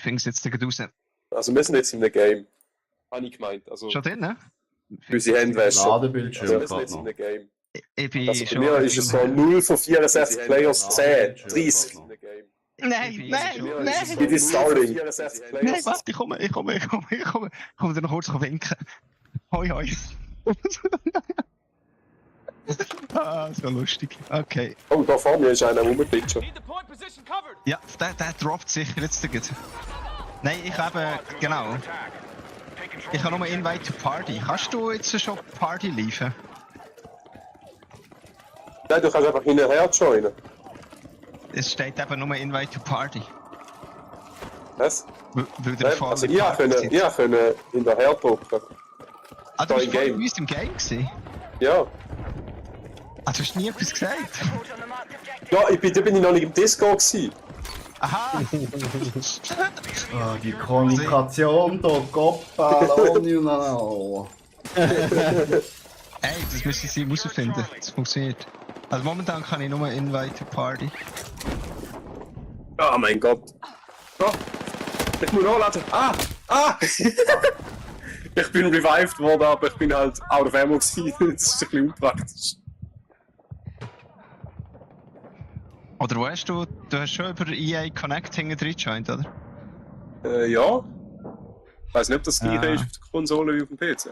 finde es jetzt gerade raus. Also wir sind jetzt in einem Game. Habe ich gemeint. Also Schon drin, ne? unsere Hände Ladebildschirm Also wir sind gerade jetzt in noch. einem Game. Ich bin Also bei schon... mir ist es so 0 von 64 Players, 10, 30. Nein! It is starting. Nein, warte, ich komme dir noch kurz winken. Hoi, hoi. Das war lustig. Okay. Oh, da vor mir ist einer rumgepitcht. Ja, der droppt sicher jetzt gleich. Nein, ich habe... Genau. Ich habe nur Invite to Party. Kannst du jetzt schon Party liefern? Nein, du kannst einfach hinterher joinen. Es steht eben nur Invite to Party. Was? Weil der voll Also ich konnte hinterher drücken. Ah, du da bist im vorhin Game. bei uns im Game gewesen? Ja. Ah, du hast nie etwas gesagt? Ja, da bin ich noch nicht im Discord gewesen. Aha! Ah, die Kommunikation da, Gott, Ey, das müssen sie herausfinden. Das funktioniert. Also momentan kann ich nur Invite to Party. Oh mein Gott. Oh, ich muss nachladen. Ah! Ich bin revived worden, aber ich bin halt out of ammo gewesen. Das ist ein bisschen unpraktisch. Oder weißt du, du hast schon über EA Connect hinten drin joined, oder? Ja. Ich weiß nicht, ob das gleiche ist auf der Konsole wie auf dem PC.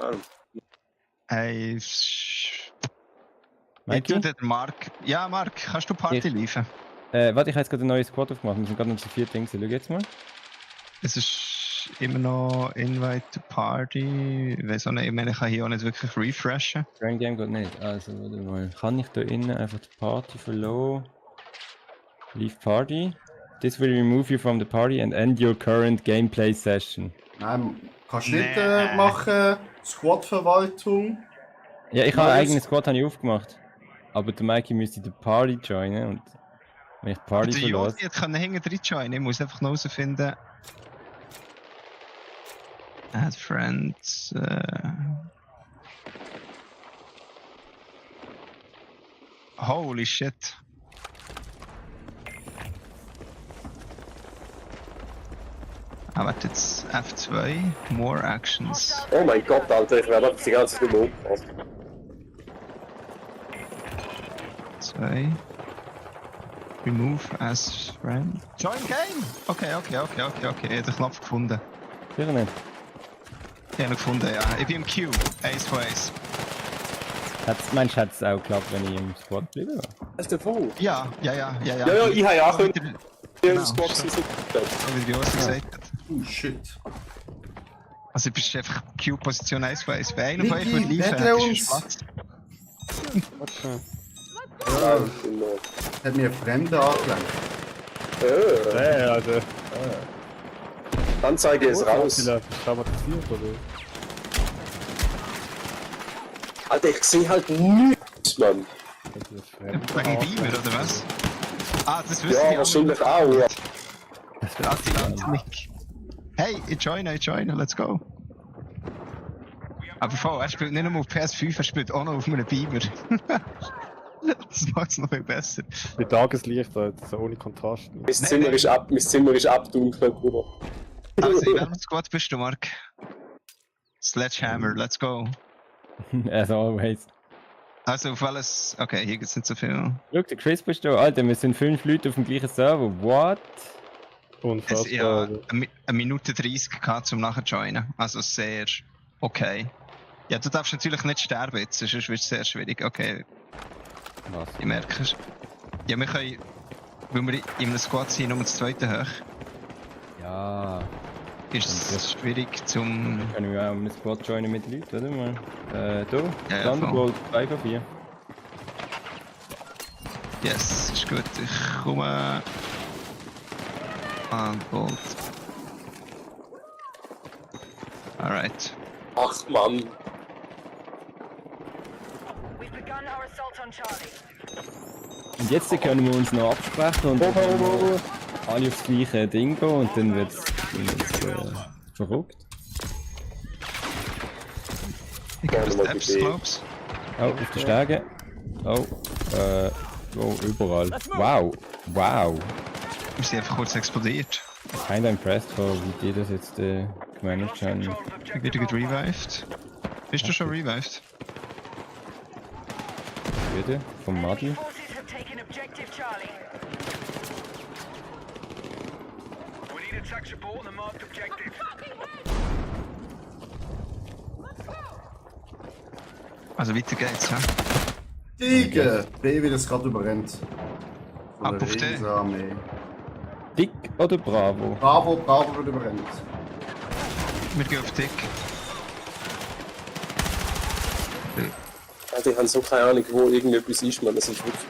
Hey, Mikey? der Mark. Ja, Mark, kannst du Party liefern? Warte, ich habe jetzt gerade ein neues Squad aufgemacht. Wir sind gerade noch zu 4 Dings. Schau jetzt mal. Es ist immer noch Invite to Party. Ich weiß auch nicht, ich meine, ich kann hier auch nicht wirklich refreshen. Grand Game geht nicht. Also, warte mal. Kann ich da innen einfach die Party verlassen? Leave Party. This will remove you from the party and end your current gameplay session. Nein, kannst du nicht machen, Squad-Verwaltung. Ja, ich habe einen eigenen Squad aufgemacht. Aber der Mikey müsste die Party joinen und wenn ich die Party Der verlasse... Jodi kann hinten drin joinen, ich muss einfach noch herausfinden. Add friends. Holy shit. Ah, warte jetzt. F2. More actions. Oh mein Gott, Alter, ich werde einfach die ganze Zeit umgepasst. 2. Remove as friend. Join game! Okay. Ich habe den Knopf gefunden. Sicher nicht. Ich habe ihn gefunden, ja. Ich bin im Queue. Ace for Ace. Meinst du, hat es auch geklappt, wenn ich im Squad bleibe? Was ist der Fall? Ja. Ja, ich habe ja auch können. Genau, Das Box stimmt. ist so Wie die Josi gesagt hat. Oh shit. Also du bist einfach Q-Position 1 von 1. Wenn einer von euch würde Niki, liefern, rettet hättest du uns. Spaß. Hat mir ein Fremder angelenkt. Also. Dann zeige ich es raus. Vielleicht traumatisiert oder? Alter, ich sehe halt nichts, Mann. Wegen Beamer, oder was? Ah, das wissen Ja, die wahrscheinlich auch, ja. Atlantik. Hey, ich joine, let's go. Aber voll, er spielt nicht nur auf PS5, er spielt auch noch auf einem Beamer. Das macht es noch viel besser. Mit Tageslicht, also ohne Kontrast. Mein Zimmer ist abdunkelt, Bruder. Also, in welchem Squad bist du, Mark? Sledgehammer, let's go. As always. Also, auf welches... Okay, hier gibt's nicht so viel. Schau, der Chris bist du. Alter, wir sind 5 Leute auf dem gleichen Server. What? Es ja Unfassbar. eine Minute 30 gehabt, zum nachher joinen. Also sehr okay. Ja, du darfst natürlich nicht sterben jetzt, sonst wird es sehr schwierig. Okay, Was? ich merke es. Ja, wir können, weil wir in einem Squad sind, nur das zweite hoch, Ja. ist es schwierig zum... Können wir auch mit Squad joinen mit Leuten, oder mal? Da. Ja, Thunderbolt 3 von 4. Yes, ist gut. Ich komme... Ah, Bolt. Alright. Ach Mann. We've begun our assault on Charlie. Und jetzt können wir uns noch absprechen und alle aufs gleiche Ding gehen und dann wird's verrückt. Ich gebe Gerne mal Steps, die Idee. glaub's. Oh, auf die Stege. Oh, überall. Wow. Wir sind einfach kurz explodiert. kinda impressed von, wie die das jetzt gemanagt haben. Wieder gerevived. Bist du schon revived? Wieder vom Madel. Forces have taken objective Charlie. We need attack support on the marked objective. Also weiter geht's, hä? Digga! B wird es gerade überrennt. Von Ab der auf D. Riesenarmee. Dick oder Bravo? Bravo wird überrennt. Wir gehen auf Dick. Also ich habe so keine Ahnung, wo irgendetwas ist, man. Das ist wirklich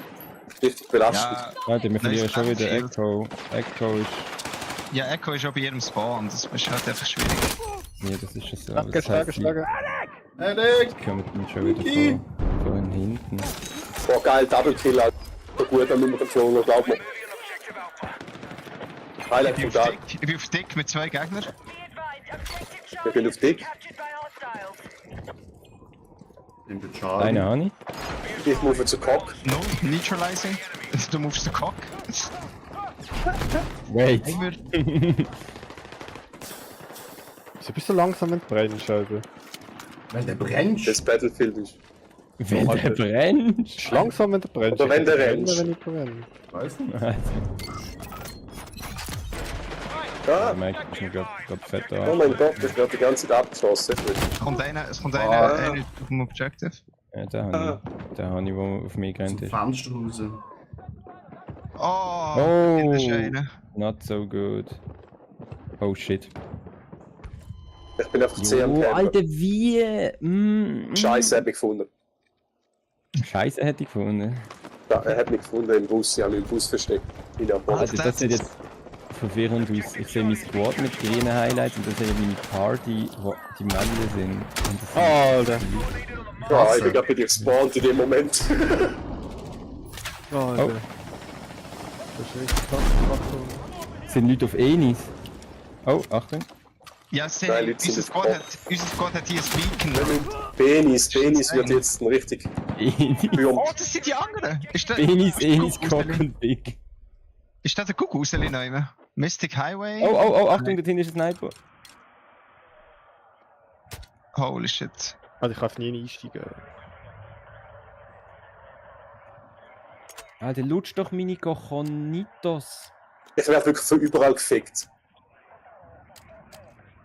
richtig belastend. Ja, Warte, wir verlieren ist schon wieder Battlefield. Echo. Echo ist... ja, Echo ist auch bei jedem Spawn, das ist halt einfach schwierig. Nee, das ist schon so. Schlagen, Das schlagen, heisst, schlagen. Hey Dick! die kommen dann schon wieder von hinten. Boah, geil, Double Kill, Alter. So gut, dann müssen wir geflogen, glaub mir. Highlight vom Tag. Ich bin auf Dick mit 2 Gegnern. Be advised, objective Wir Charlie gehen has auf been Dick. captured by hostiles. In der Charlie. Eine habe ich. Ich move zu Cock. No, neutralizing. Du movest den Cock. Wait! Wieso bist du langsam wenn du brennst, Alter? Wenn der brennt. Das Battlefield ist. Wenn der brennt! Bist du langsam wenn du brennst? Oder wenn du Ich kann rennst. Wenn ich brenne. Weiß nicht. Ah, Mike ist mir glaub fett oh da. mein Gott, ich werde die ganze Zeit abgeschossen. Es kommt einer auf dem Objective. Ja, den habe ich, wo auf mich gerannt Zum ist. Fenster raus. Oh, Oh. in der Scheine. Not so good. Oh shit. Ich bin einfach zu am Jo, Camper. Alter, wie? Scheiße, er hat mich gefunden. Scheiße hätte ich gefunden. Ja, er hat mich gefunden im Bus, ich habe mich im Bus versteckt. In der Box. Also das sieht jetzt verwirrend aus. Ich sehe mein Squad mit grünen Highlights und dann sehe ich meine Party, wo die Männchen sind. Und das sind Alter! Ja, ich bin gerade bei dir gespawnt in dem Moment. Alter! Oh. Das ist richtig krass. sind Leute auf Enis. Oh, Achtung. Ja, Nein, Leute sind unser Squad hat hier ein Beacon. Benis wird jetzt ein richtig Enis, Bürm. Oh, das sind die anderen. Ist der, Enis, Cock und Big. Ist das der Kuckuckseli neu? Mystic Highway? Oh, Achtung, da hinten ist ein Sniper. Holy shit. Also ich kann nie einsteigen. Alter, lutsch doch meine Cochonitos. Ich werde wirklich von überall gefickt.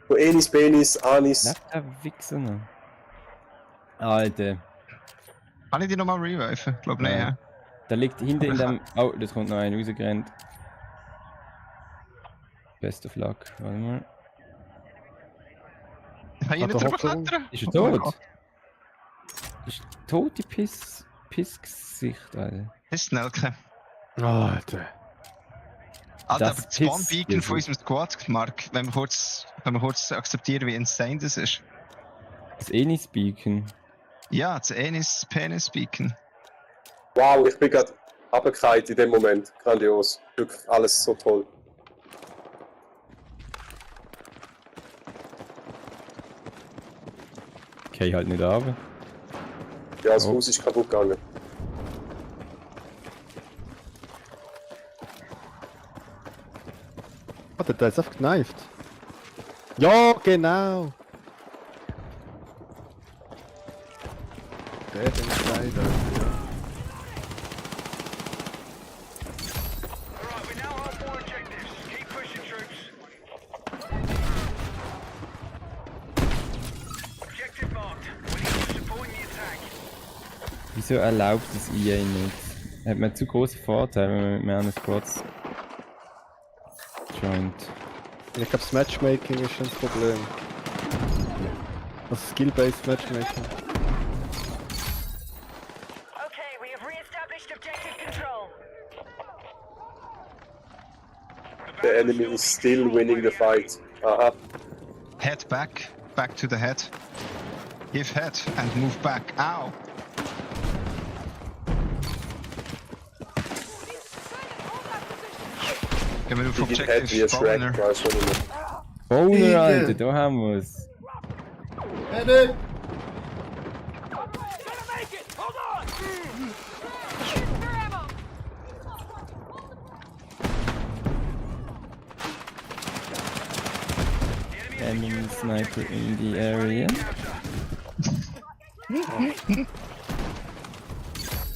Von Enis, Benis, Anis. Lebt der Wichser noch? Alter, Kann ich die nochmal reviven? Glaub nicht, Ja. ja. da liegt hinten in dem... Oh, das kommt noch einer rausgerannt. Best of luck, warte mal. Ich kann hier Hat nicht er drüber Hoffnung? klettern. Ist er Oh mein tot? Gott. Ist tot, die Pissgesicht, Alter. Das ist Nelke. Alter! Alter, Das aber das Spawn Piss- Beacon von unserem Squad, Mark, wenn wir kurz akzeptieren, wie insane das ist. Das Enis Beacon. Ja, das Penis Beacon. Wow, ich bin gerade runtergefallen in dem Moment. Grandios. Wirklich alles so toll. Okay, halt nicht runter. Ja, das Oh. Haus ist kaputt gegangen. Alter, der ist einfach gekneift. Ja, genau! Der ist entscheidend, Alter. Alright, we now have 4 objectives. Keep pushing, troops. Objective marked. We need you supporting the attack. Wieso erlaubt das EA nicht? Hat man zu große Vorteile, wenn man mit mehreren Squads joint. Ich glaube, das Matchmaking ist ein Problem. Das Skill-Based Matchmaking. Okay, we have re-established objective control. The enemy is still winning the fight. Aha. Head back to the head. Give head and move back. Ow! Gehen wir auf Die geht Head wie Objective ein Spawner. Shrek, weiß schon nicht mehr. Boner, Digga. Alter, da haben wir es. Hey Dick! enemy sniper in the area.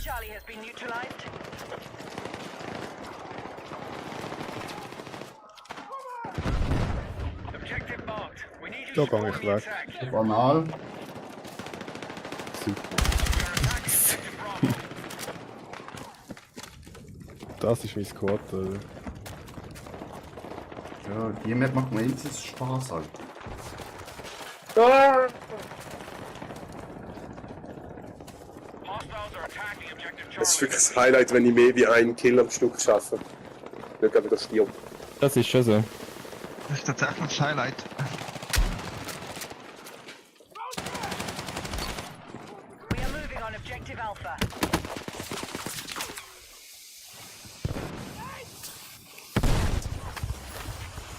Charlie has been neutralized. Objective marked. We need you Da to gehe ich support the weg. attack. Banal. Super. Das ist mein Squad, Alter. Ja, die Map macht mir jetzt Spaß halt. Ah! Hostiles are attacking objective Das ist Charlie. wirklich das Highlight, wenn ich mehr wie einen Kill am Stück schaffe. Nicht gerade wieder stirb. Das ist schon so. Das ist tatsächlich das Highlight. We are moving on objective Alpha.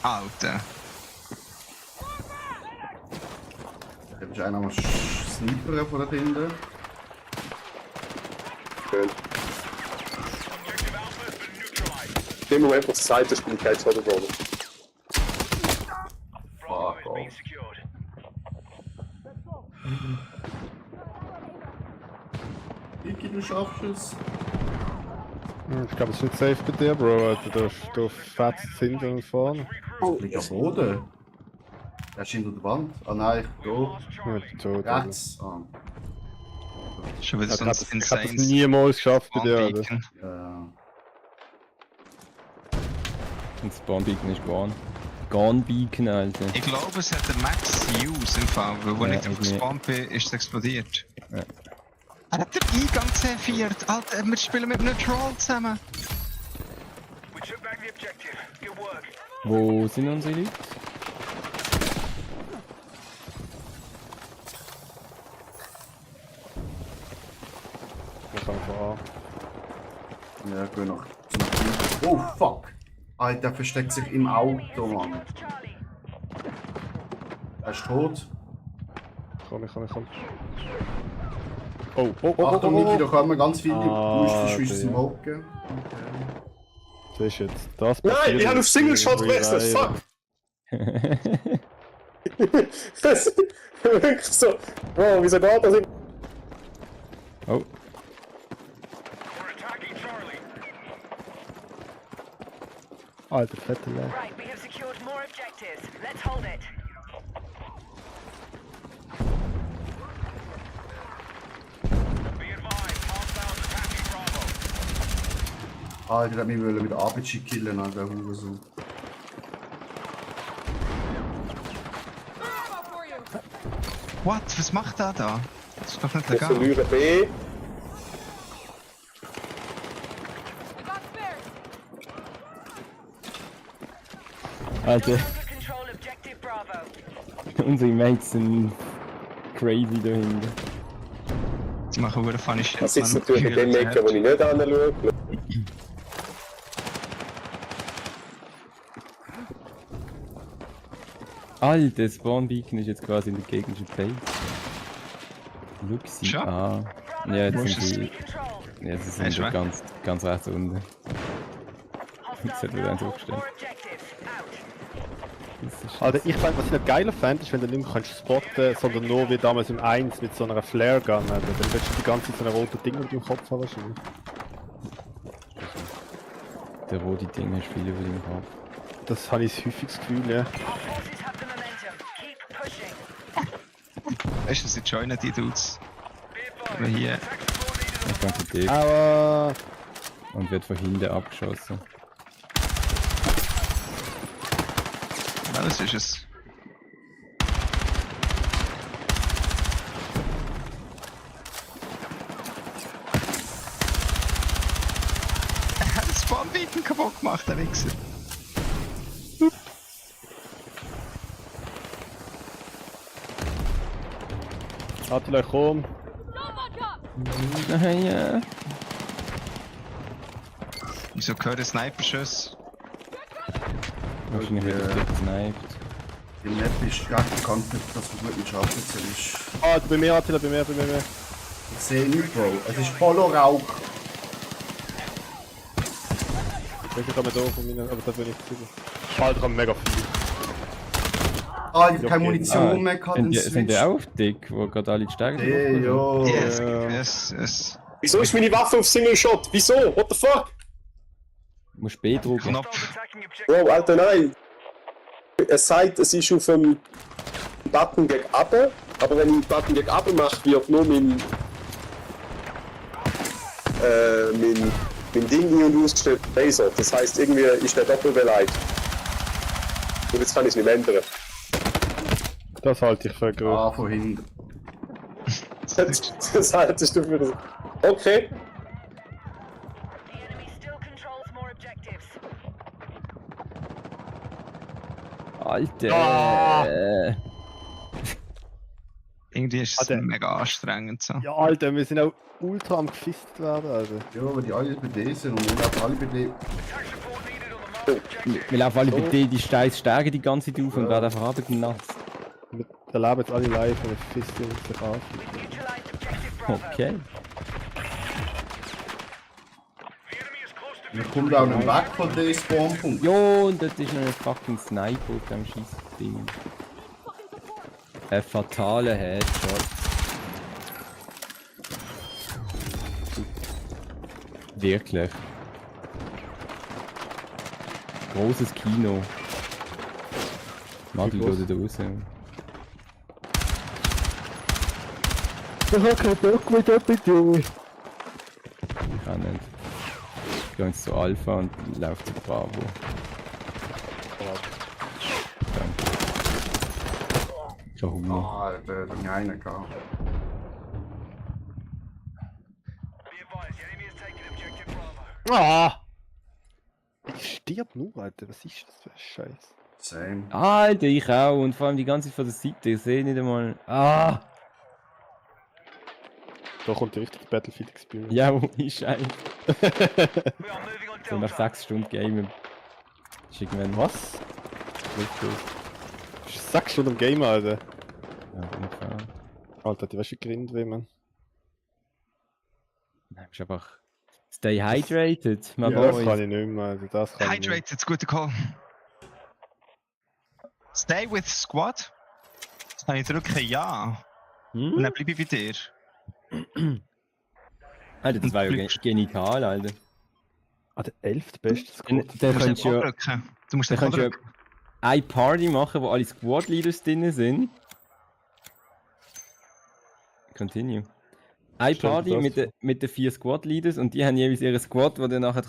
Alter. Da ist einer mal Sniper von da hinten. Schön. Objective Alpha has been neutralized. In dem Moment, wo es Zeit ist, bin ich kein Solo Brother. Bravo has off. been secured. Iki, du schaffst es. Ich glaube, es ist nicht safe bei dir, Bro, Alter. Du fetzt hinten und vorne. Liegt am Boden. Er ist hinter der Wand. Ah nein, da. Lost Ja, Charlie. ich bin tot, Alter. Rechts. Ah. Schon wieder Ich so hab ein das insane niemals geschafft bei dir, Alter. Spawn-Beacon. Und das Spawn-Beacon ist Gone Beacon, Alter. Ich glaube, es hat der Max Use im Fall, weil wo Ja, ich drauf irgendwie. gespawnt bin, ist es explodiert. Ja. Er hat den Eingang C4. Alter, wir spielen mit einem Troll zusammen. We took back the objective. Good work. Wo sind unsere Leute? Ich kann fahren. Ja, geh noch. Oh fuck! Alter, der versteckt sich im Auto, Mann. Charlie. Er ist tot. Komm. Oh, Achtung, Niki, da kommen ganz viele Ah, Schüsse im der. Hocken. Das ist jetzt. Das Nein, passiert ich habe auf jetzt. Single Shot gewechselt, fuck! Das ist wirklich so. Oh, wieso geht das? Oh, We're attacking Charlie. Alter, fette Leck. Right, we have secured more objectives. Let's hold it. Be advised, hostiles attacking Bravo. Alter, der hat mich mit der RPG killen, Alter, Hurensohn. What? Was macht er da? Das ist doch nicht Wir legal. verlieren B. Alter, Over control objective Bravo. unsere Mates sind crazy da hinten. Die machen wieder funny shit. Das sitzt man. natürlich in dem Ecke, wo ich nicht anschaue. Alter, das Spawn-Beacon ist jetzt quasi in der gegnerischen Base. Luxi. Schon? Ah. Ja, jetzt Wo sind ist es? sie. Control. Ja, sie Ist sind weg. ganz rechts unten. Hostiles wird now eins hold aufgestellt. more objectives. Out. Das ist Alter, ich fand, was ich noch geiler fände, ist, wenn du nicht mehr kannst spotten, sondern nur wie damals im 1 mit so einer Flare-Gun. Alter. Dann willst du die ganze Zeit so ein rotes Ding über dem Kopf haben wahrscheinlich. der rote Ding hast viel über den Kopf. Das habe ich häufig das Gefühl, ja. Our forces have the momentum. Keep pushing. Weißt du, sie joinen die Dudes. Be Aber advised, hier. attack support needed on Er kommt zu dir Aber und wird von hinten abgeschossen. Was ist es? Er hat das Spawn-Beacon kaputt gemacht, der Wichser. Attila, komm. Nein, ja. Wieso gehört ein Sniper-Schuss? Wahrscheinlich wird er gesniped. Die Map ist gar bekannt, dass du gut mit Scharfschützen ist. Ah, bei mir, Attila, bei mir. Ich sehe nichts, Bro. Es ist voller Rauch. Ich bin da von meinen, aber da bin ich zu. Alter, ich hab mega viel. Alter, keine Munition mehr gehabt, den Sind die Switch. auch auf dick, wo gerade alle die Stärke Hey, yo. Yes. Wieso ist meine Waffe auf Single Shot? Wieso? What the fuck? Du musst B drücken. Knopf. Attacking objective. Bro, Alter, nein. Es sagt, es ist auf dem Button gegen Abe, aber wenn ich den Button gegen Abe mache, wird nur mein Ding nie und ausgestellt Laser. Das heisst, irgendwie ist der doppelbeleidigt. Und jetzt kann ich es nicht mehr ändern. Das halte ich für gut. Ah, von hinten. Das haltest du für das. Okay. The enemy still controls more objectives. Alter! Irgendwie ist es Alter. mega anstrengend so. Ja, Alter, wir sind auch ultra am gefisst werden, Alter. Ja, aber die alle bei D sind und wir laufen alle bei D. Attack support needed on the marked objective. Wir laufen alle bei die Steiß Stärke die ganze Zeit auf und werden einfach abgenasst. Wir erleben jetzt alle live und wir fissen uns sich auf. We've neutralized objective Bravo. Okay. The enemy is close to Wir kommen auch nicht weg von D Spawnpunkt. Jo, und dort ist noch ein fucking Sniper auf dem Scheiß-Ding. Ein fataler Headshot. Wirklich. Großes Kino. Madel geht da raus. Ich hab keinen Bock mit etwas, Junge. Ich kann nicht. Ich gehe jetzt zu Alpha und laufe zu Bravo. Danke. Ich hab Hunger. Alter, da hab ich einen gehabt. Be advised, the enemy is taking objective Bravo. Ah! Ich stirb nur, Alter. Was ist das für ein Scheiß? Same. Alter, ich auch. Und vor allem die ganze Zeit von der Seite. Ich sehe nicht einmal. Ah! Da kommt die richtige Battlefield Experience. Ja, ich scheiße. We are moving on So nach Delta. 6 Stunden Game. Ist irgendwann Was? Richtig. 6 Stunden am Game, Alter. Ja, ungefähr. Alter, die weißt du Grind, wie man. Nein, bist einfach. Stay hydrated, my Ja, das boys. kann ich nicht mehr, Alter. Das kann ich nicht. Hydrated, guter Call. Stay with Squad. Jetzt kann ich drücken Ja. Und Hm? dann bleibe ich bei dir. Alter, das war ja genial, Alter. Ah, der 11. beste Dann, Squad. dann Du musst könntest nicht du ja, drücken. Du musst dann nicht könntest du ja drücken. eine Party machen, wo alle Squad Leaders drin sind. Continue. Eine Stell dir Party das mit den 4 Squad Leaders und die haben jeweils ihre Squad, wo dann nachher.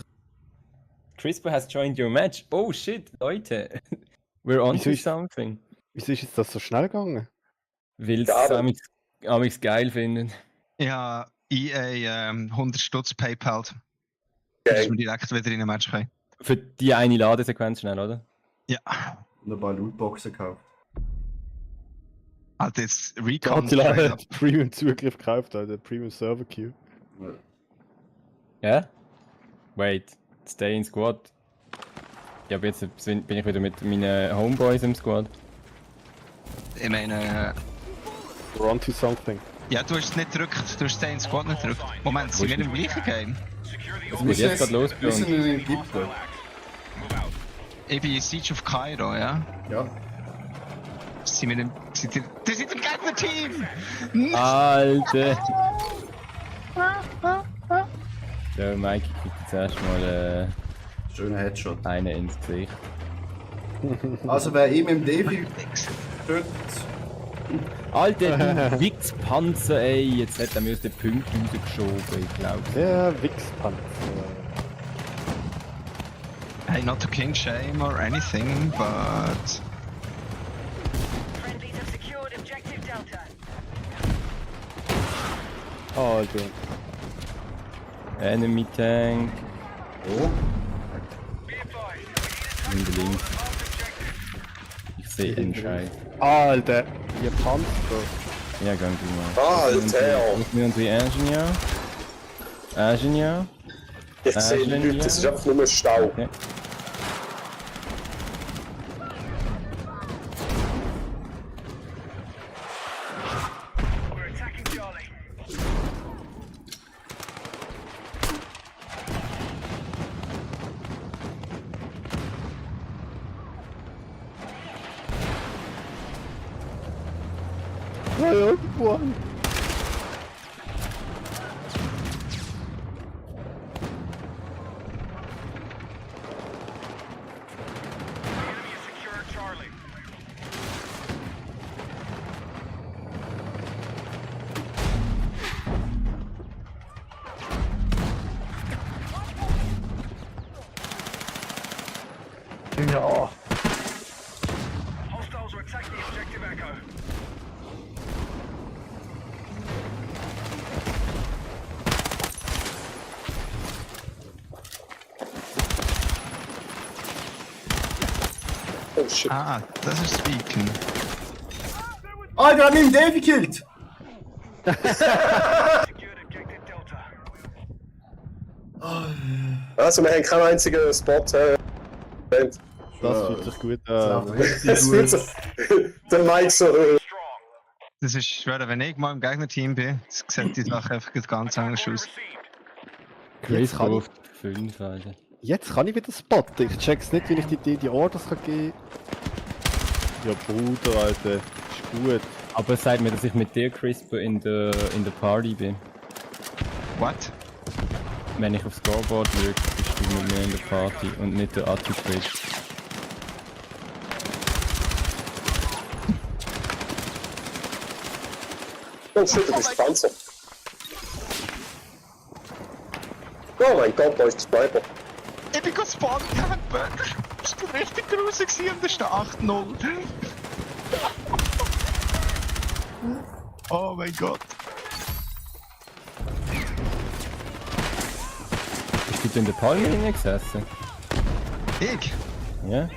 CRISPR has joined your match. Oh shit, Leute. We're on Wieso to ist- something. Wieso ist jetzt das so schnell gegangen? Weil Ja, es aber- amigs geil finden. Ja, EA 100 Stutz PayPal. Dass wir direkt wieder in ein Match können. Für die eine Ladesequenz schnell, oder? Ja. Und ein paar Lootboxen gekauft. Alter, jetzt Recon. Gratulare hat Premium Zugriff gekauft, Alter. Premium Server Queue. Ja? Wait, stay in Squad. Ja, aber jetzt bin ich wieder mit meinen Homeboys im Squad. Ich meine, We're on to something. ja, du hast es nicht gedrückt. Du hast Stay in Squad nicht gedrückt. Moment, sind wir im gleichen Game? Secure the Was order. geht jetzt gerade los bei Wir sind uns? in Ägypten. Move out. Ich bin in Siege of Cairo, ja? Ja. Sind wir im. Das ist im Gegner-Team! Alter! Der Mikey kriegt jetzt erstmal Schöner Headshot. einen ins Gesicht. Also wer ihm im Defi stört, Alter, du Wichspanzer, ey! Jetzt hat er mir aus den Punkten rausgeschoben, ich glaube. Der Wichspanzer. Hey, not to king shame or anything, but. Friendlies have secured objective Delta. Alter. Enemy Tank. oh, Be advised, Und links. Ich sehe einen Scheiß. Alter. Ihr Panzer. Ja, gang du mal. Alter! Was sind unsere Engineer? Engineer? Ich sehe wenn nichts, wir- das ist einfach nur Stau. Okay. we're attacking Charlie. Ja, irgendwo. Enemy has secured Charlie. Ja. Hostiles are attacking the objective Echo. Oh shit. Ah, das ist das Beacon. Alter, hat mich Dave gekillt! Secured objective Delta. Also, wir haben keinen einzigen Spot. Das fühlt sich gut Ja, an. richtig Das wird so. gut. Der Mike so. Strong. Das ist schwer, wenn ich mal im Gegnerteam bin, sieht die Sache einfach ganz anders Order aus. received. Chris kann ich- auf 5, Alter. Jetzt kann ich wieder spotten. Ich check's nicht, wie ich die Orders kann geben. Ja, Bruder, Alter. Ist gut. Aber sag mir, dass ich mit dir, Crispo, in der Party bin. What? Wenn ich aufs Scoreboard schaue, bist du mit mir in der Party und nicht der Attu-Chris. Oh shit, du bist Panzer. Oh mein Gott, da ist der Sniper. Ich bin gespawnt, Camper. Das war richtig grusig und das ist der 8-0. Oh mein Gott. Bist du in der Palme gesessen? Ich? Ja?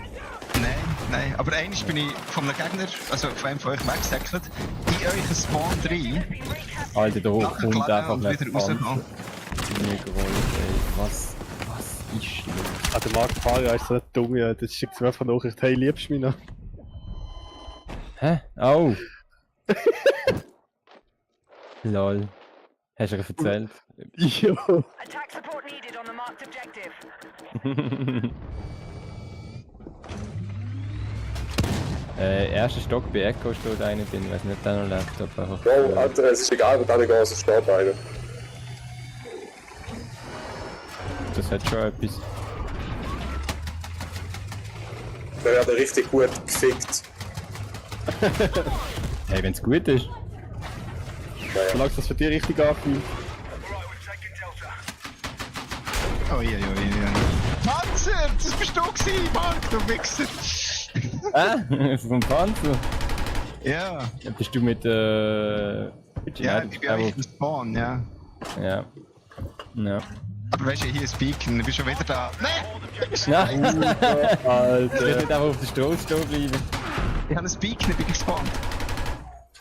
Nein. Aber eigentlich bin ich von einem Gegner, also von einem von euch weggesäckelt, in euren Spawn rein. Alter, da hoch kommt Nachgeladen einfach und ein wieder Panzer rausgekommen. mir gerollt, ey. Was ist los? Ah, der Marc Faria ist so ein dumm, ja. Das schickt mir einfach eine Nachricht. Hey, liebst du mich noch? Hä? Au! Lol. Hast du ihr erzählt? Ja. Attack support needed on the marked objective. Erster Stock bei Echo steht einer drin, ich weiß nicht, ob der noch lebt, aber einfach... Wow, Alter, es ist egal, wo der geht, es steht einer. Das hat schon etwas. Der wird richtig gut gefickt. Hey, wenn's gut ist. Solange es das für dich richtig anfühlt. Alright, we've taken Delta. Uiuiui. Panzer! Das bist du gewesen, Mark, du Wichser! Vom Panzer? Ja. Ja, bist du mit Ja, ich bin eigentlich im Spawn, ja. Ja. Ja. Aber weißt du, hier ist Beacon, du bist schon wieder da. Nein! Nein! Ich will Alter. nicht einfach auf der Straße stehen bleiben. Ich habe ein Beacon, ich bin gespawnt.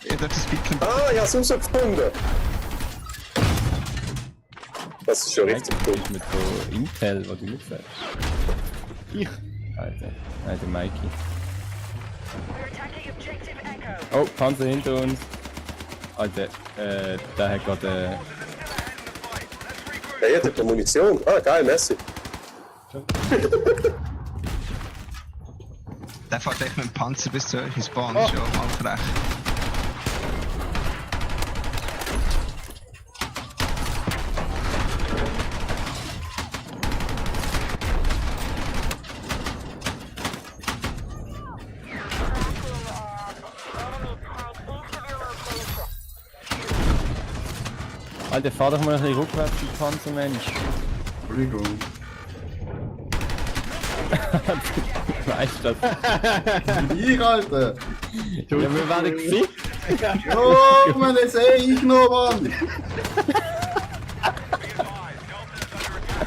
Ich darf das Beacon. Ah, ich hab's rausgefunden. Das ist ja richtig Du cool. bist mit so Intel, was du nicht sagst. Ich. Alter Mikey. We're attacking objective Echo. Oh, Panzer hinter uns. Alter, der hat gerade... Hey, ihr habt Munition. Ah, geil, Messi. Der fährt echt mit dem Panzer bis zu euch in Spawn, das ist ja mal frech. Alter, fahr doch mal ein bisschen rückwärts, du Panzermensch. Entschuldigung. Weißt du das? Ich, Alter! Ja, wir werden gefickt. Oh, Mann, jetzt sehe ich noch, Mann!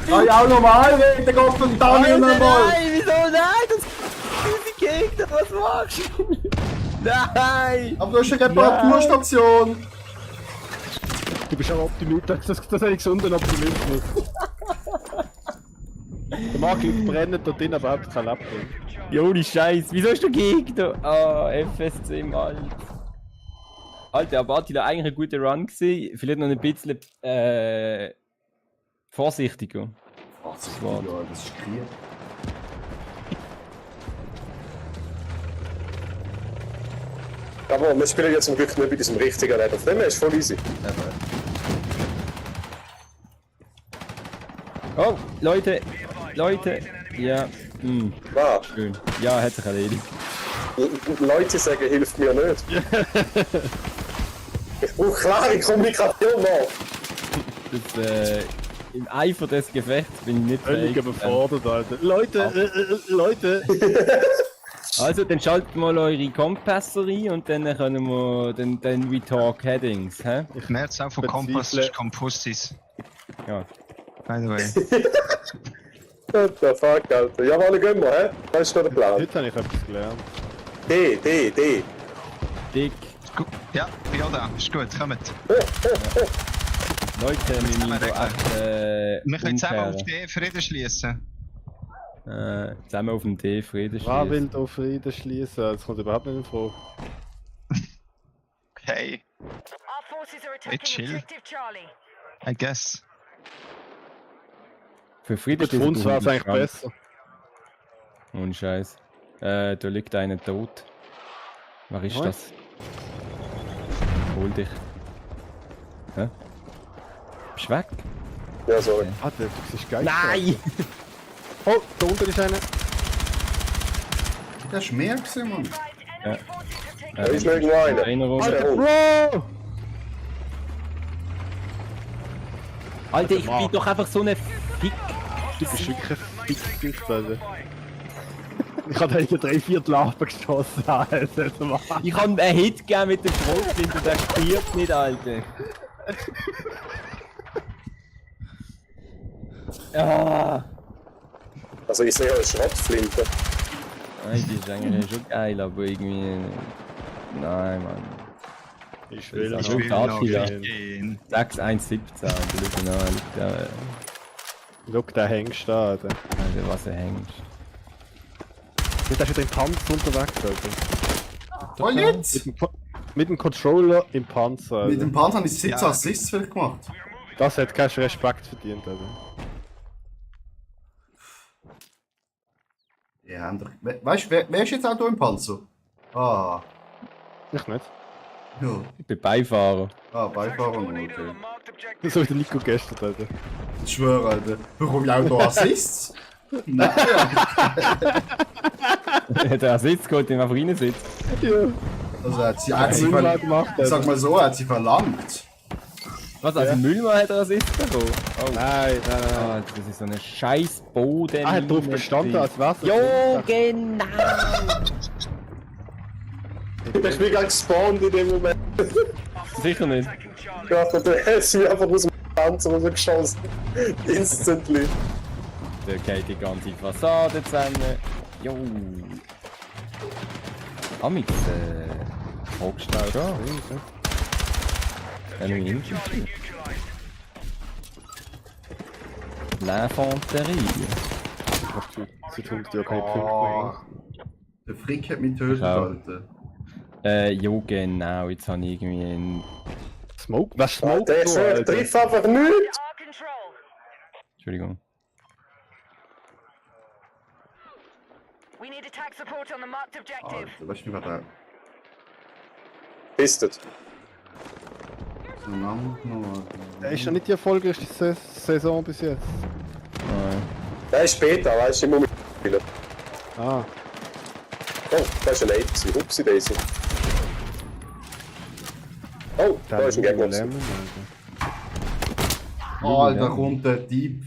Kann ich auch normal reden, Gott verdammt nochmal! Nein, wieso nein? Das ist die Gegner, was machst du? Nein! Aber du hast eine Reparaturstation! Du bist auch Optimist. Das ist ein gesunder Optimismus. Der Marc brennt da drin, aber hat kein Laptop. Jo, die Scheiß, wieso hast du Gegner? Ah, FSC im Alt. Alter, aber Attila, eigentlich ein guter Run gewesen. Vielleicht noch ein bisschen vorsichtiger. Was? Wort. Ja, das ist Krieg. Aber wir spielen jetzt zum Glück nicht bei diesem richtigen Level. Von dem her ist voll easy. Oh, Leute! Ja, Ah, schön. Ja, hat sich erledigt. Leute sagen, hilft mir nicht. Ich brauche klare Kommunikation, Mann. Das, im Eifer des Gefechts bin ich nicht Völlig fähig. überfordert, Alter. Leute! Also, dann schaltet mal eure Kompasse rein und dann können wir dann we talk headings, hä? März auch von Kompass ist Kompussis. Ja. By the way. What the fuck, Alter. Ja, wann gehen wir, hä? Was ist noch der Plan? Heute habe ich etwas gelernt. D. Dick. Gut. Ja, bin auch da. Ist gut, kommt. Leute, wir müssen regeln. da echt, Wir können zusammen auf umkehren. den Frieden schließen. Zusammen auf dem D Frieden Wer will schließen. da Frieden schließen? Das kommt überhaupt nicht in Frage. Okay, Our forces are attacking chill. objective Charlie. I guess. Für Frieden Für uns wäre es eigentlich Schrank. besser. Ohne Scheiß. Da liegt einer tot. Wer ist Nein. das? Hol dich. Hä? Bist du weg? Ja, sorry. Ah, das ist geil. Nein! Oh, da unten ist einer. Das war mehr gewesen, Mann. Enemy forces have taken Da ist noch irgendwo einer. Einer rum. Alter, Bro! Alter, ich bin doch einfach so eine Fick. Du bist wirklich ein Fickgesicht, Alter. Ich habe eigentlich 3/4 Lappen geschossen, Alter. Ich kann einen Hit gegeben mit dem Schrotflinte und der stirbt nicht, Alter. Ja. Also ich sehe eine Schrottflinte. Nein, die ist eigentlich schon geil, aber irgendwie. Nein, Mann. Ich will Ich noch. will noch Noch gehen. gehen. 6-1-17, Alter, schau mal an, Schau, der hängst da, Alter. Alter, was er hängt. Jetzt hast du den Panzer unterwegs, Alter. Was jetzt? Mit dem Controller im Panzer, Mit Alter. dem Panzer habe ich 17 Ja. Assists vielleicht gemacht. Das hat keinen Respekt verdient, Alter. Ja, haben doch... Weißt du, wer ist jetzt auch hier im Panzer? Ah, Ich nicht. ja. Ich bin Beifahrer. Ah, Beifahrer noch, Needed on okay. the marked objective. So wie der Nico gestern, Alter. Ich schwöre, Alter. Bekomme ich auch hier Assists? Nein, Der Sitz geht ihm einfach reinsitzen. Ja. also hat sie Müller gemacht, ich sag Alter. mal so, hat sie verlangt. Was, also Müllmann hat er Sitz bekommen? Oh. Nein. Alter, das ist so eine scheiß Boden. Er hat drauf gestanden, als wär's ein Jo, Kind. genau! Ich bin gerade gespawnt in dem Moment. Sicher nicht. Attacking Charlie. Ja, und der hat sie einfach aus dem Panzer rausgeschossen. Instantly. Da geht die ganze Fassade zusammen. Jo. Amix, Hochstau da. Enemy Infantry. L'Infanterie. Seit 100 Jahren keine Punkte Oh, mehr. der Frick hat mich getötet, Schau. Alter. Jo, genau. Jetzt habe ich irgendwie einen. Smoke? Was Ah, Smoke? der so, Schwert Alter? trifft einfach nichts. Our control. Entschuldigung. We need attack support on the marked objective. Alter, weißt du, wie war der? Pistet. So ein Name noch, Der ist ja nicht die erfolgreichste Saison bis jetzt. Nein. Der ist später, weißt du, im Moment spielen. Ah. Oh, da ist ein Ape gewesen. Upsi Daisy. Oh, da ist ein Gegner. Lemon, Alter. Alter, da kommt der Dieb.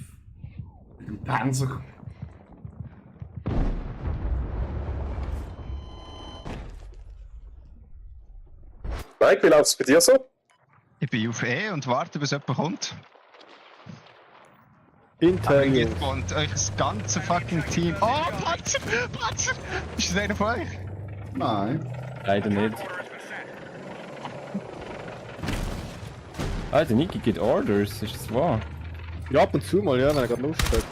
Mit dem Panzer. Mike, wie läuft's bei dir so? Ich bin auf E und warte, bis jemand kommt. Intern. Jetzt und euch das ganze fucking Team. Oh, Panzer! Panzer! Ist das einer von euch? Nein. Leider nicht. Alter, Niki gibt Orders, ist das wahr? Ja, ab und zu mal, ja, wenn er gerade Lust hat.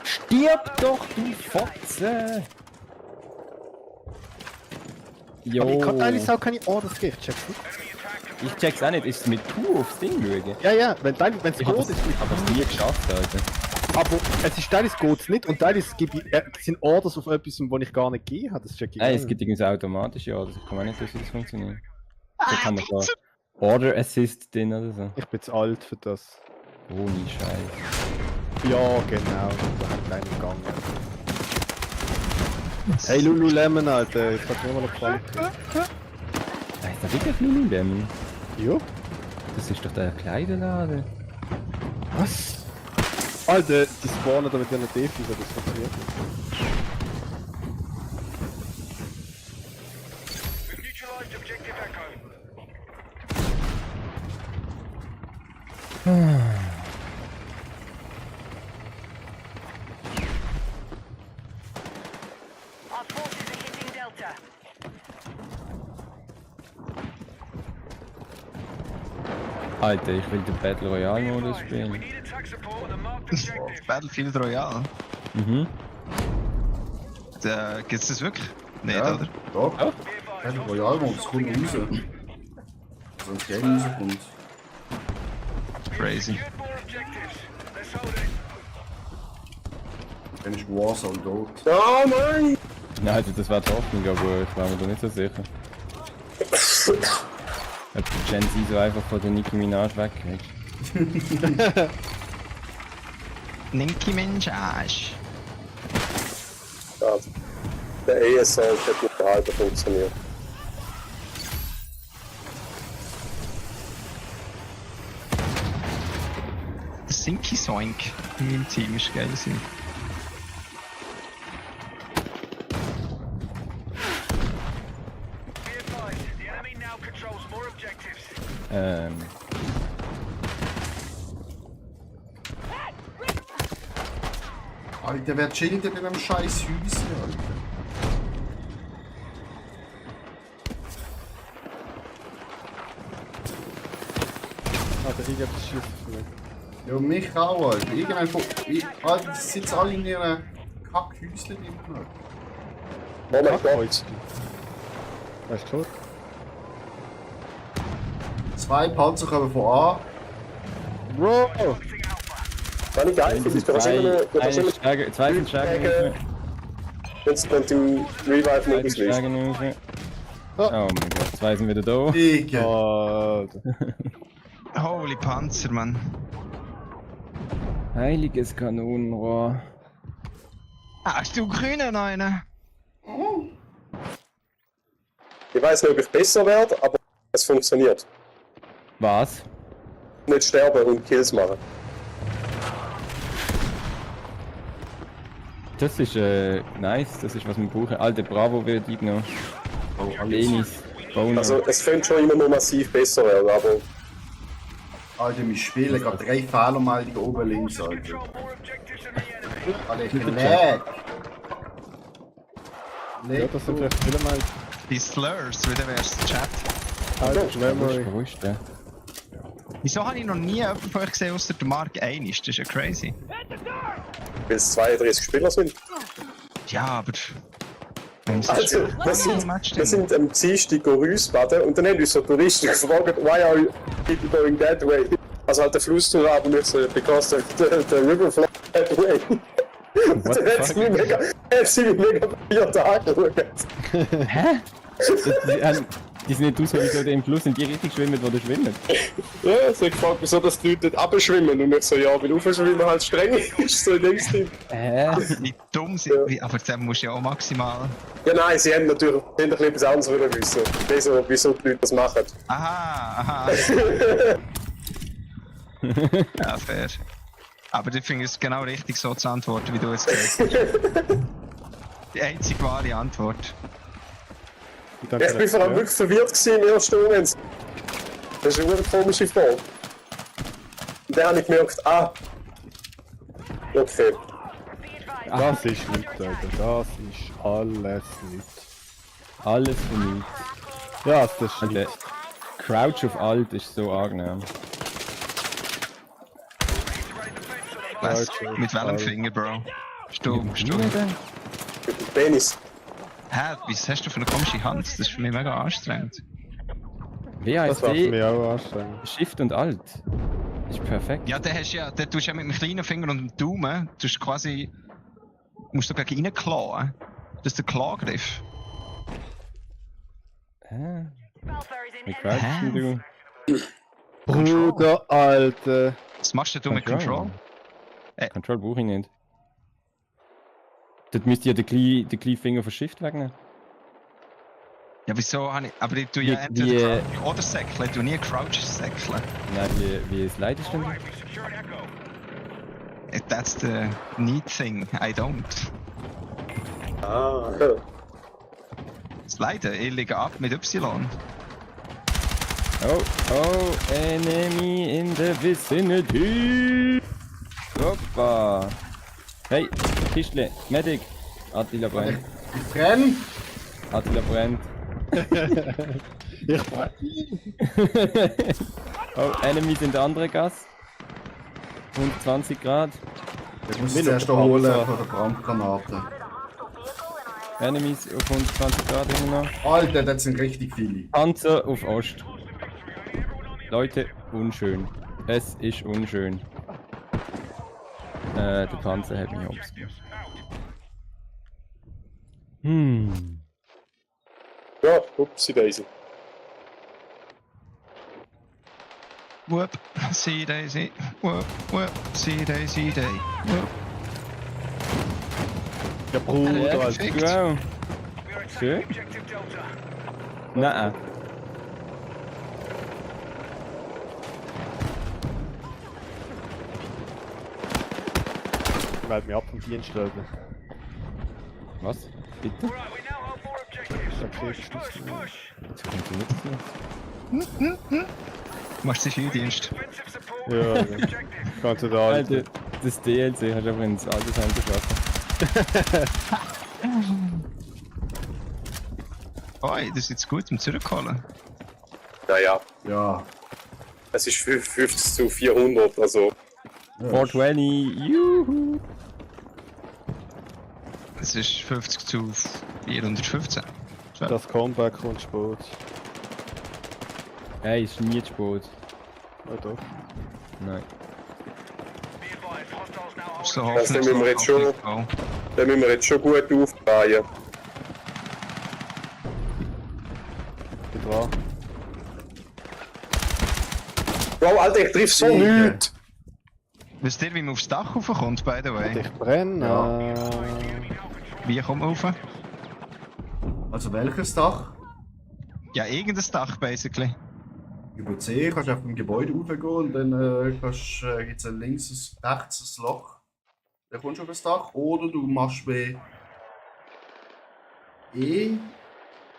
Stirb doch, du Fotze! Jo. Aber ich kann eigentlich auch keine Orders geben, checkst du? Ich check's auch nicht, ist es mit Q aufs Ding schauen? Ja, ja, wenn es Ich gut hab's ist, nie geschafft, Alter. Aber es ist teilweise geht's nicht und teilweise sind Orders auf etwas, wo ich gar nicht gegeben habe. Das check ich Nein, gar es nicht. gibt irgendwie so automatische Orders. Ich kann mir nicht, wie das funktioniert. Da kann man so Order Assist drin oder so. Ich bin zu alt für das. Ohne Scheiß. Ja, genau. Da haben wir einen gegangen. Hey Lululemon, Alter. Jetzt hat mir immer noch gefallen. Heißt da wirklich Lululemon? Ja? Das ist doch der Kleiderladen. Was? Alter, die spawnen da mit ihren Defis, das funktioniert nicht. We've neutralized objective Echo. Our forces are hitting Delta. Alter, ich will den Battle Royale Modus We spielen. need attack support on the marked objective. Battlefield Royale. Mhm. Gibt's das wirklich? Nicht, Ja, oder? doch. Be Ja, advised, Royal Mode, es kommt raus. Also ein Game rauskommt. Crazy. secured more objectives. Let's hold it. Dann ist Warzone tot. Oh nein! Nein, also das war die Hoffnung, aber ich war mir da nicht so sicher. Ob die Gen Z so einfach von der Nicki Minaj wegkriegt. Nicki Minaj. Ja, der ESL hat nicht halb funktioniert. Sinky Soink in meinem Team ist geil. Sein. Be advised, the enemy now controls more objectives. Alter, wer chillt denn in einem scheiß Häuschen, Alter? Alter, irgendetwas schießt auf mich. Ja, mich auch, Alter. Irgendein von... Alter, die sitzen alle in ihren Kackhäuschen drin, Alter. Oh mein Gott! Kackholz. Weißt du, tot? 2 Panzer kommen von A. Bro! Boxing Alpha. War nicht geil, das ist doch Zwei sind Stärke Jetzt kommt im Revive-Modus nicht. raus. Oh mein Gott, zwei sind wieder da. Digga. Alter. Holy Panzer, Mann. Heiliges Kanonenrohr. Hast du grünen einen? Ich weiß nicht, ob ich besser werde, aber es funktioniert. Was? Nicht sterben und Kills machen. Das ist nice, das ist was wir brauchen. Alter, Bravo wird eingenommen. Oh, alles. Denis, Boner. Also es könnte schon immer noch massiv besser werden, aber Alter, wir spielen gerade 3 Fehlermeldungen oben links, Alter. Control more objectives than the enemy. Alter, ich bin lag. Ja, das sind vielleicht viele mal. Die Slurs, wie der wär's Chat. Alter, Memory. Wo ist der? Wieso habe ich noch nie jemanden von euch gesehen, außer der Mark 1? Das ist ja crazy. weil es 32 Spieler sind. Ja, aber... Also, wir sind am Dienstag Rüssbaden und dann haben uns so Touristen gefragt, why are people going that way? Also halt der Flusstour haben wir so, because the river flows that way. Und dann hat sie mich mega 4 Tage geschaut. Hä? Die sind nicht aus, wie im Fluss in die Richtung schwimmen, wo du schwimmen. Ja, so gefragt, wieso das die Leute nicht abschwimmen und ich so, ja, weil Aufschwimmen halt streng ist, so in dem Stil. Wie dumm sind aber dann musst du ja auch maximal... Ja nein, sie haben natürlich ein bisschen etwas anderes wollen wissen. Wieso die Leute das machen. Aha, aha. Ja, fair. Aber ich finde es genau richtig so zu antworten, wie du es gesagt hast. Die einzige wahre Antwort. Ich bin vor allem wirklich verwirrt gewesen im ersten Moment. Das ist eine komische Frage. Und dann habe ich gemerkt, okay. Das ist nichts, Alter. Das ist alles nichts. Alles für nichts. Ja, das ist Alter, nichts. Crouch auf Alt ist so angenehm. Was? Mit welchem Finger, Bro? Stumm. Penis. Hä, was hast du für eine komische Hand? Das ist für mich mega anstrengend. Das war für WASD, mich auch anstrengend. Shift und Alt. Ist perfekt. Ja, den tust du ja mit dem kleinen Finger und dem Daumen, musst du gegen reinklauen. Das ist der Klagriff. Hä? Valkyries in Wie enemy. crouchst denn du? Bruder, Alter. Was machst du mit Control? Control brauche ich nicht. Dort müsst ihr den kleinen Finger von Shift wegnehmen. Ja, wieso habe ich... Aber ich tue ja entweder Crouch oder Säckeln. Ich tue nie Crouch säckeln. Nein, wie Slide ist denn? Right, we secured Echo. That's the neat thing. I don't. Ah. Sliden, ich liege ab mit Y. Oh, enemy in the vicinity! Hoppa! Hey, Tischle, Medic! Attila brennt. Ich brenne. Attila brennt. Ich Oh, Enemies in der anderen Gas. 120 Grad. Ich muss es erst holen von der Brandgranate. Enemies auf 120 Grad immer noch. Alter, das sind richtig viele. Panzer auf Ost. Leute, unschön. Es ist unschön. Der Panzer hat mich hops. Ja, upsie daisy. Whoop, see daisy. Whoop, see daisy day. Whoop. Ja, Bruder, Alter. Perfekt. Wow. We are attacking Schön. objective Delta. Nein. Meld mich ab vom Dienst, Alter. Was? Bitte? Right, we now hold more objectives. Push, push, push. Das funktioniert nicht. Du machst den Zivildienst. Offensive support. Ja, ja. Objective. Ganz da, Alter. Alter, das DLC hast du aber ins Altersheim geschaffen. Oi, das ist jetzt gut zum Zurückholen. Naja, Ja. es ist 50 zu 400, also. 420, juhu! Es ist 50 zu 415. Das Comeback kommt spät. Hey, ist nie zu spät. Ja, doch. Nein. Be advised, hostiles now holding. So Das nehmen wir jetzt schon. Oh. Den müssen wir jetzt schon gut aufdrehen. Bin dran. Wow, Alter, ich triff so Siege. nichts! Wisst ihr, wie man aufs Dach raufkommt, by the way? Ich brenne. Wie kommt man rauf? Also welches Dach? Ja, irgendein Dach, basically. Über C kannst du auf dem Gebäude raufgehen und dann gibt es links, rechts ein Loch. Da kommst du auf das Dach. Oder du machst bei E.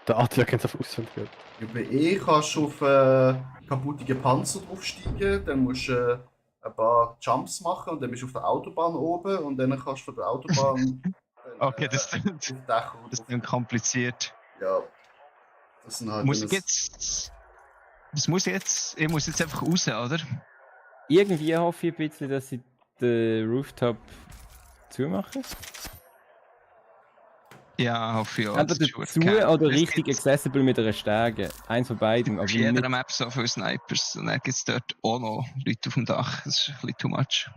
Der Adja kennt es auf auswendig. Bei E kannst du auf kaputte Panzer draufsteigen. Dann musst du ein paar Jumps machen und dann bist du auf der Autobahn oben. Und dann kannst du von der Autobahn dann, Okay, das auf klingt, die Dächer das drauf. klingt kompliziert. Ja. Das sind halt Muss dann ich jetzt... Das muss jetzt... Ich muss jetzt einfach raus, oder? Irgendwie hoffe ich ein bisschen, dass sie den Rooftop zumachen. Ja, hoffe ich auch. Entweder Das ist gut. zu Okay. oder Es richtig gibt accessible mit einer Stärke. Eins von beidem. Aber auf jeder nicht... Map so viele Snipers und dann gibt es dort auch noch Leute auf dem Dach. Das ist ein bisschen too much.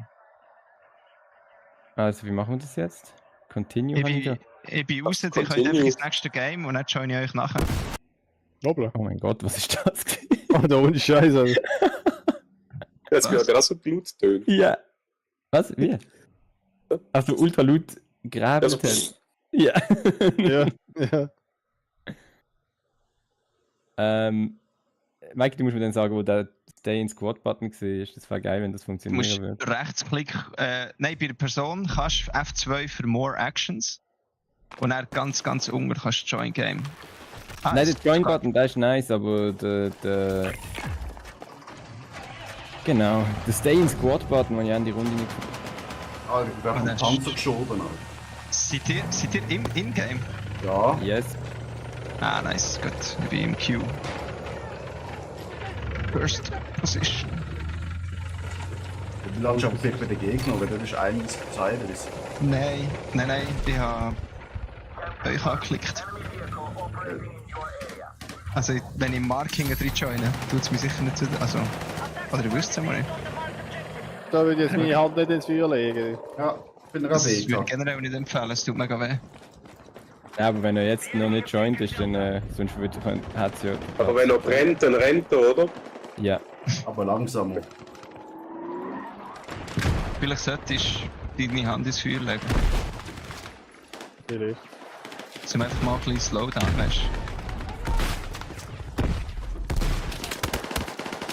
Also, wie machen wir das jetzt? Continue habe ich da. Ich bin raus, ich könnt Continue. einfach ins nächste Game und dann join ich euch nachher. Nobel. Oh mein Gott, was ist das? Alter, ohne Scheiße. Jetzt wird gerade so Blut tönen. Ja. Was? Wie? Also ultra laut graben. Also, Ja. Ja, ja. Mike, du musst mir dann sagen, wo der Stay in Squad Button war. Das wäre geil, wenn das Du funktionieren musst würde. Rechtsklick. Nein, bei der Person kannst du F2 für More Actions. Und dann ganz unten kannst du Join Game. Ah, Nein, der es- Join Button, der ist nice, aber der Genau, der Stay in Squad Button, den ich an die Runde nicht. Alter, ich bin auf Und den dann Panzer geschoben. Alter. Seid ihr im Game? Ja. Yes. Ah, nice, gut. Ich bin im Queue. First Position. Du landest aber vielleicht bei den Gegnern, weil das ist einiges Zeitlis. Nein, ich habe euch angeklickt. Also, wenn ich im Marking drin joine, tut es mich sicher nicht zu. Also, oder ihr wisst es mal nicht. Da würde ich jetzt meine Hand nicht ins Feuer legen. Ja, ich bin Das würde Ravega. ich generell nicht empfehlen, es tut mega weh. Ja, aber wenn er jetzt noch nicht joint ist, dann sonst hat es ja... Aber wenn er brennt, dann rennt er, oder? Ja. Aber langsamer. Vielleicht solltest du deine Hand ins Feuer legen. Vielleicht. Zum einfach mal ein bisschen Slowdown, weißt du?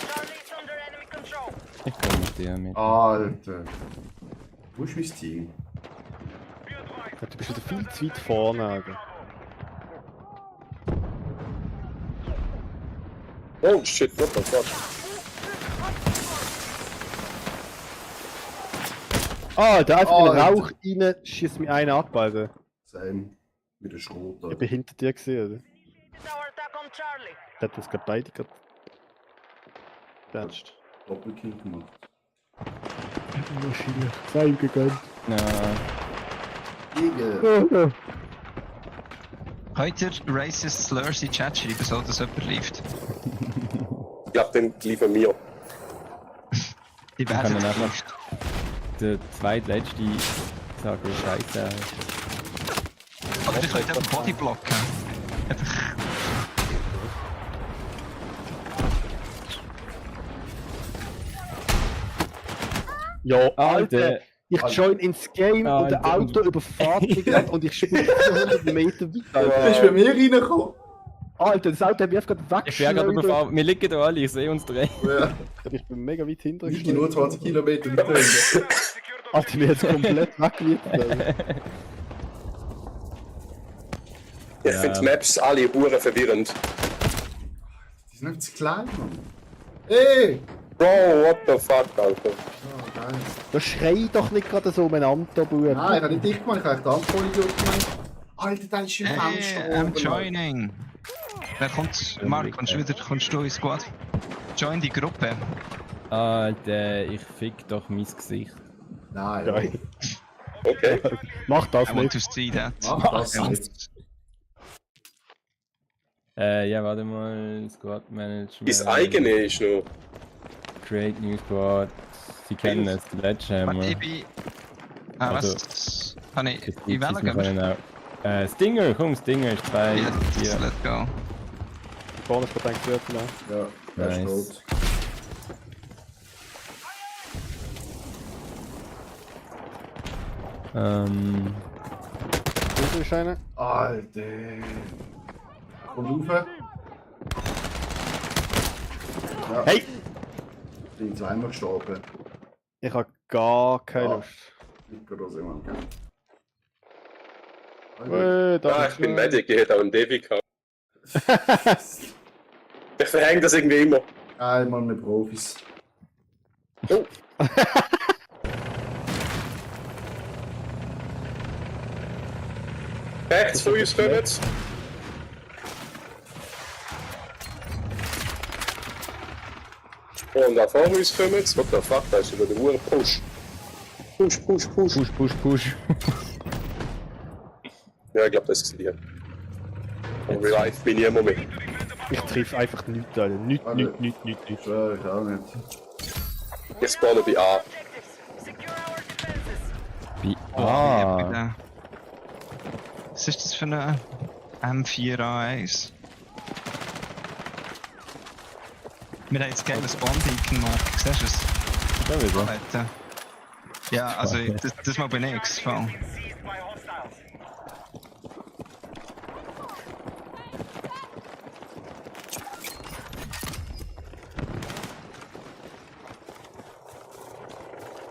Charlie is under enemy control. Ich komme mit dir mit. Alter. Wo ist mein Team? Ja, du bist wieder viel zu weit vorne, Alter. Oh shit, what the fuck? Alter, einfach in den Alter. Rauch rein, schießt mich einer ab, Alter. Same. Mit der Schrot. Ich bin hinter dir gesehen, Alter. This is our attack on Charlie. Der hat uns gerade beide gedatscht. Doppelkill gemacht. Maschine. Sei ihm gegönnt. Na, Gegen. Könnt ihr Racist Slurs in den Chat schreiben, so dass jemand liefert? Ich glaube, den liefern wir. Die kann werden dann einfach geliefert. der zweitletzte sagen, Scheiße. Aber ihr könnt einfach Body blocken. Einfach. Ja, Alter. Alter. Ich join ins Game und der Alter. Auto überfährt mich gerade und ich spiele 400 Meter weiter. Bist du bei mir reingekommen? Alter, das Auto hat mich einfach gerade Ich bin ja gerade weggeschleudert. überfahren. Wir liegen da alle, ich sehe uns drei. Ja. Ich bin mega weit hinter. Ich gehe nur 20 Kilometer weiter hinten. Alter, mir jetzt komplett weggewiesen. Ich finde die Maps alle hure verwirrend. Die sind einfach zu klein, Mann. Ey! Bro, what the fuck, Alter. Oh, geil. Da schrei doch nicht gerade so umeinander, Bruder. Nein, ich habe nicht dich gemacht, ich habe den anderen Idiot gemeint. Alter, der ist im Fenster Hey, I'm oben. joining. Wer kommt? Mark, kommst du ins Squad? Join die Gruppe. Alter, ich fick doch mein Gesicht. Nein, Geil. Okay. Mach das I want nicht. to see that. mach das I want- nicht. Ja, warte mal. Squad Management. Das eigene ist noch. Create New Squad. Sie kennen es, Sledgehammer. Ich bin. Ah, Also, was? Kann ich Das in Wellen gehen? können auch. Stinger, komm, Stinger ist 2. Yes, let's go. Vorne ist gerade ein Gürtel. Ja, der ist Nice. tot. Wo ist einer? Alter. Kommt rauf. Ja. Hey! Ich bin zweimal gestorben. Ich hab gar keine Ja. Lust. Mikros immer, gell? Ah, ich bin Medic, ich hätte auch einen Devi gehabt. Ich verhänge das irgendwie immer. Einmal mit Profis. Oh. Rechts von uns kommen sie. Und da vor uns kommen sie. What the fuck, da ist über der Uhr. Push. Push, push, push. Push, push, push. Ja, ich glaube, das ist hier. Und Revive bin ich immer mit. Ich triff einfach nichts, Alter. Nichts. Ich schwöre, ich auch nicht. Ich spawne bei A. Objectives. Secure our defenses. Wie? Ja. Was ist das für eine M4A1? Wir haben jetzt geiles Bond-Icon, Mark. Siehst du es? Da wieder. Alter. Ja, also das mal bin ich gefallen. Seized by hostiles.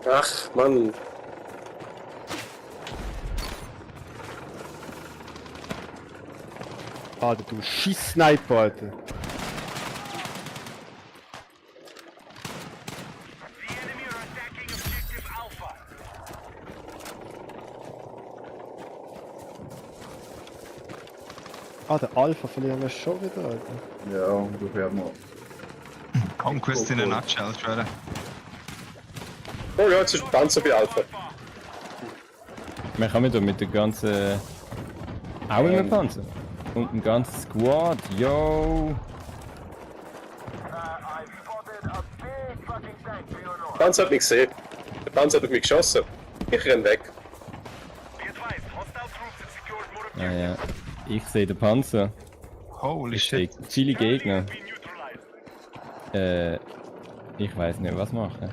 Ach, Mann. Alter, du Schiss-Sniper, Alter. The enemy are attacking objective Alpha. Der Alpha verlieren wir schon wieder, Alter. Ja, und du hörst mal. Conquest in a nutshell, schwöre. Oh ja, jetzt ist ein Panzer bei Alpha. Wir kommen da mit der ganzen. Auch in Panzer. Und dem ganzen Squad, yo! I spotted a big fucking tank to your north. Panzer hat mich gesehen. Panzer hat auf mich geschossen. Ich renn weg. Be advised, hostile troops have secured more objectives. Ja, ja. Ich sehe den Panzer. Holy Ich sehe shit. viele Gegner. Be neutralized. Ich weiß nicht, was machen.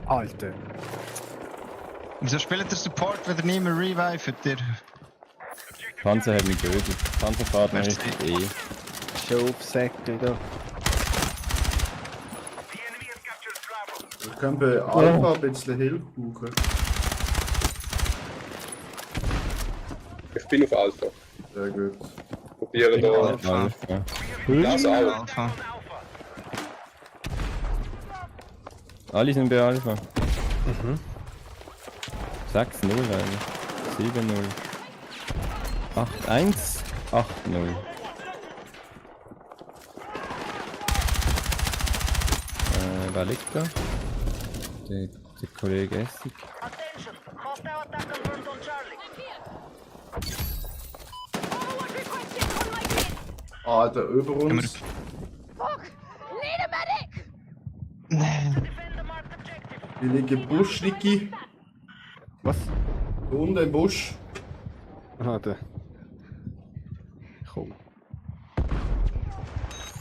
Alter. Wieso spielt der Support, wenn er nicht mehr revivet? Der Panzer hat mich getötet. Panzerfahrt Merci. ist eh. Schubsäckel da. The enemy has captured Bravo. Wir können bei Alpha ein bisschen Hilfe brauchen. Ich bin auf Alpha. Sehr gut. Probiere da. Alpha. Ja. Das auch. Alpha. Alle sind bei Alpha. 6-0 eigentlich. 7-0. 8-1. 8-0. Wer liegt da? Der Kollege Essig. Attention! Hostile attack confirmed on Charlie. Alter, über Können uns. Defend the marked objective. Die liegen Busch, Niki. Was? Da unten im Busch. Aha, der. Komm.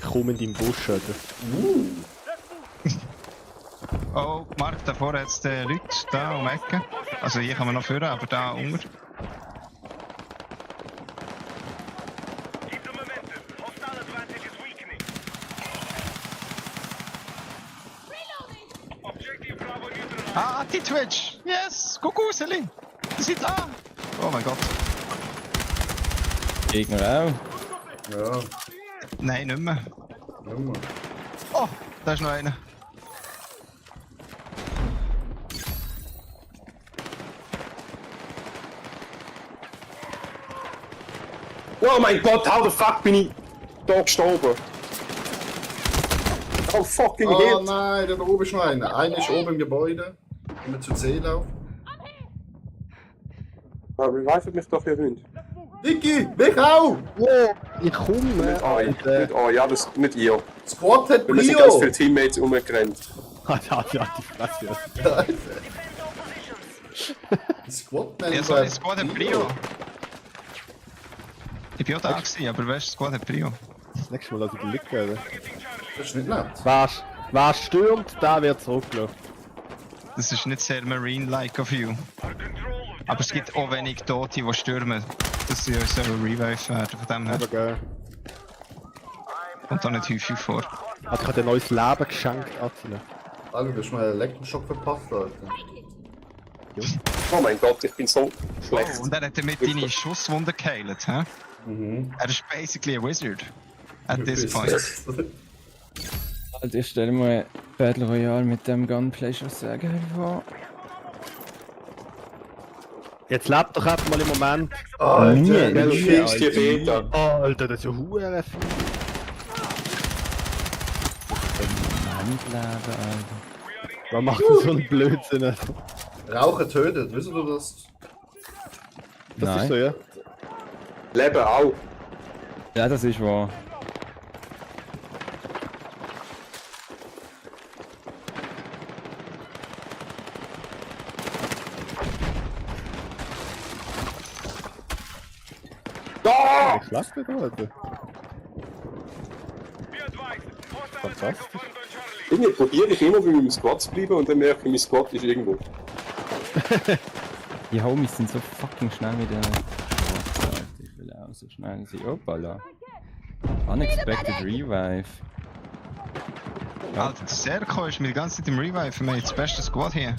Komm in deinen Busch, Alter. Oh, Mark, da vorne hat es Leute da um die Ecke. Also hier kann man noch führen, aber da unten. Keep the momentum. Hostile advantage is weakening. Objective Bravo neutralized. Ah, die Twitch! Yes! Guck raus, Eli! Die sind da! Oh mein Gott. Gegner auch. Ja, Nein, nicht mehr. Junge. Oh, da ist noch einer. Oh mein Gott, how the fuck bin ich da gestorben? Oh fucking Oh hit! nein, da oben ist noch einer. Einer ist oben im Gebäude. Wenn wir zu C laufen. Ah, revive mich doch, ihr Hund. Niki, mich auch! Ich komme, Nicht euch, nicht euch, ja, das nicht ihr. Squad hat Wir sind ganz viele Brio! Teammates rumgerannt. Ja, die Fresse. Defend all positions. Squad Ja, nennt sorry, man Squad hat Brio. Ich bin auch da gewesen, aber weißt du, Squad hat Brio. Das nächste Mal lasse ich die liegen, Alter. Das ist nicht nett. Wer stürmt, der wird zurückgelassen. Das ist nicht sehr Marine-like of you. Aber es gibt auch wenig Tote, die stürmen. Dass sie uns revive werden, von dem her. Aber geil. Kommt auch nicht häufig vor. Hat gerade ein neues Leben geschenkt, Attila. Alter, du hast mal einen Elektroschock verpasst, Alter. Oh mein Gott, ich bin so schlecht. Oh, und er hat damit deine Schusswunde geheilt, hä? Er ist basically a wizard. At this point. Also ich stelle mir Battle Royale mit dem Gunplay schon sehr geil vor. Jetzt lebt doch einfach mal im Moment. Alter, Wer du schießt die Beta? Alter, das ist ja hure viel. Handleben, Alter. Was macht denn so ein Blödsinn? Alter? Rauchen tötet, wisst ihr das? Das Nein. ist so, ja? Leben auch. Ja, das ist wahr. Da! Ich lasse nicht, Alter. Be advised. Hostile attack Fantastisch. confirmed on Charlie. Irgendwie probiere ich immer bei meinem Squad zu bleiben und dann merke ich, mein Squad ist irgendwo. Die Homies sind so fucking schnell mit der Schwarze, Alter. Ich will auch so schnell sein. Opala. Unexpected Revive. Alter, der Serko ist mir die ganze Zeit im Revive. Wir haben das beste Squad hier.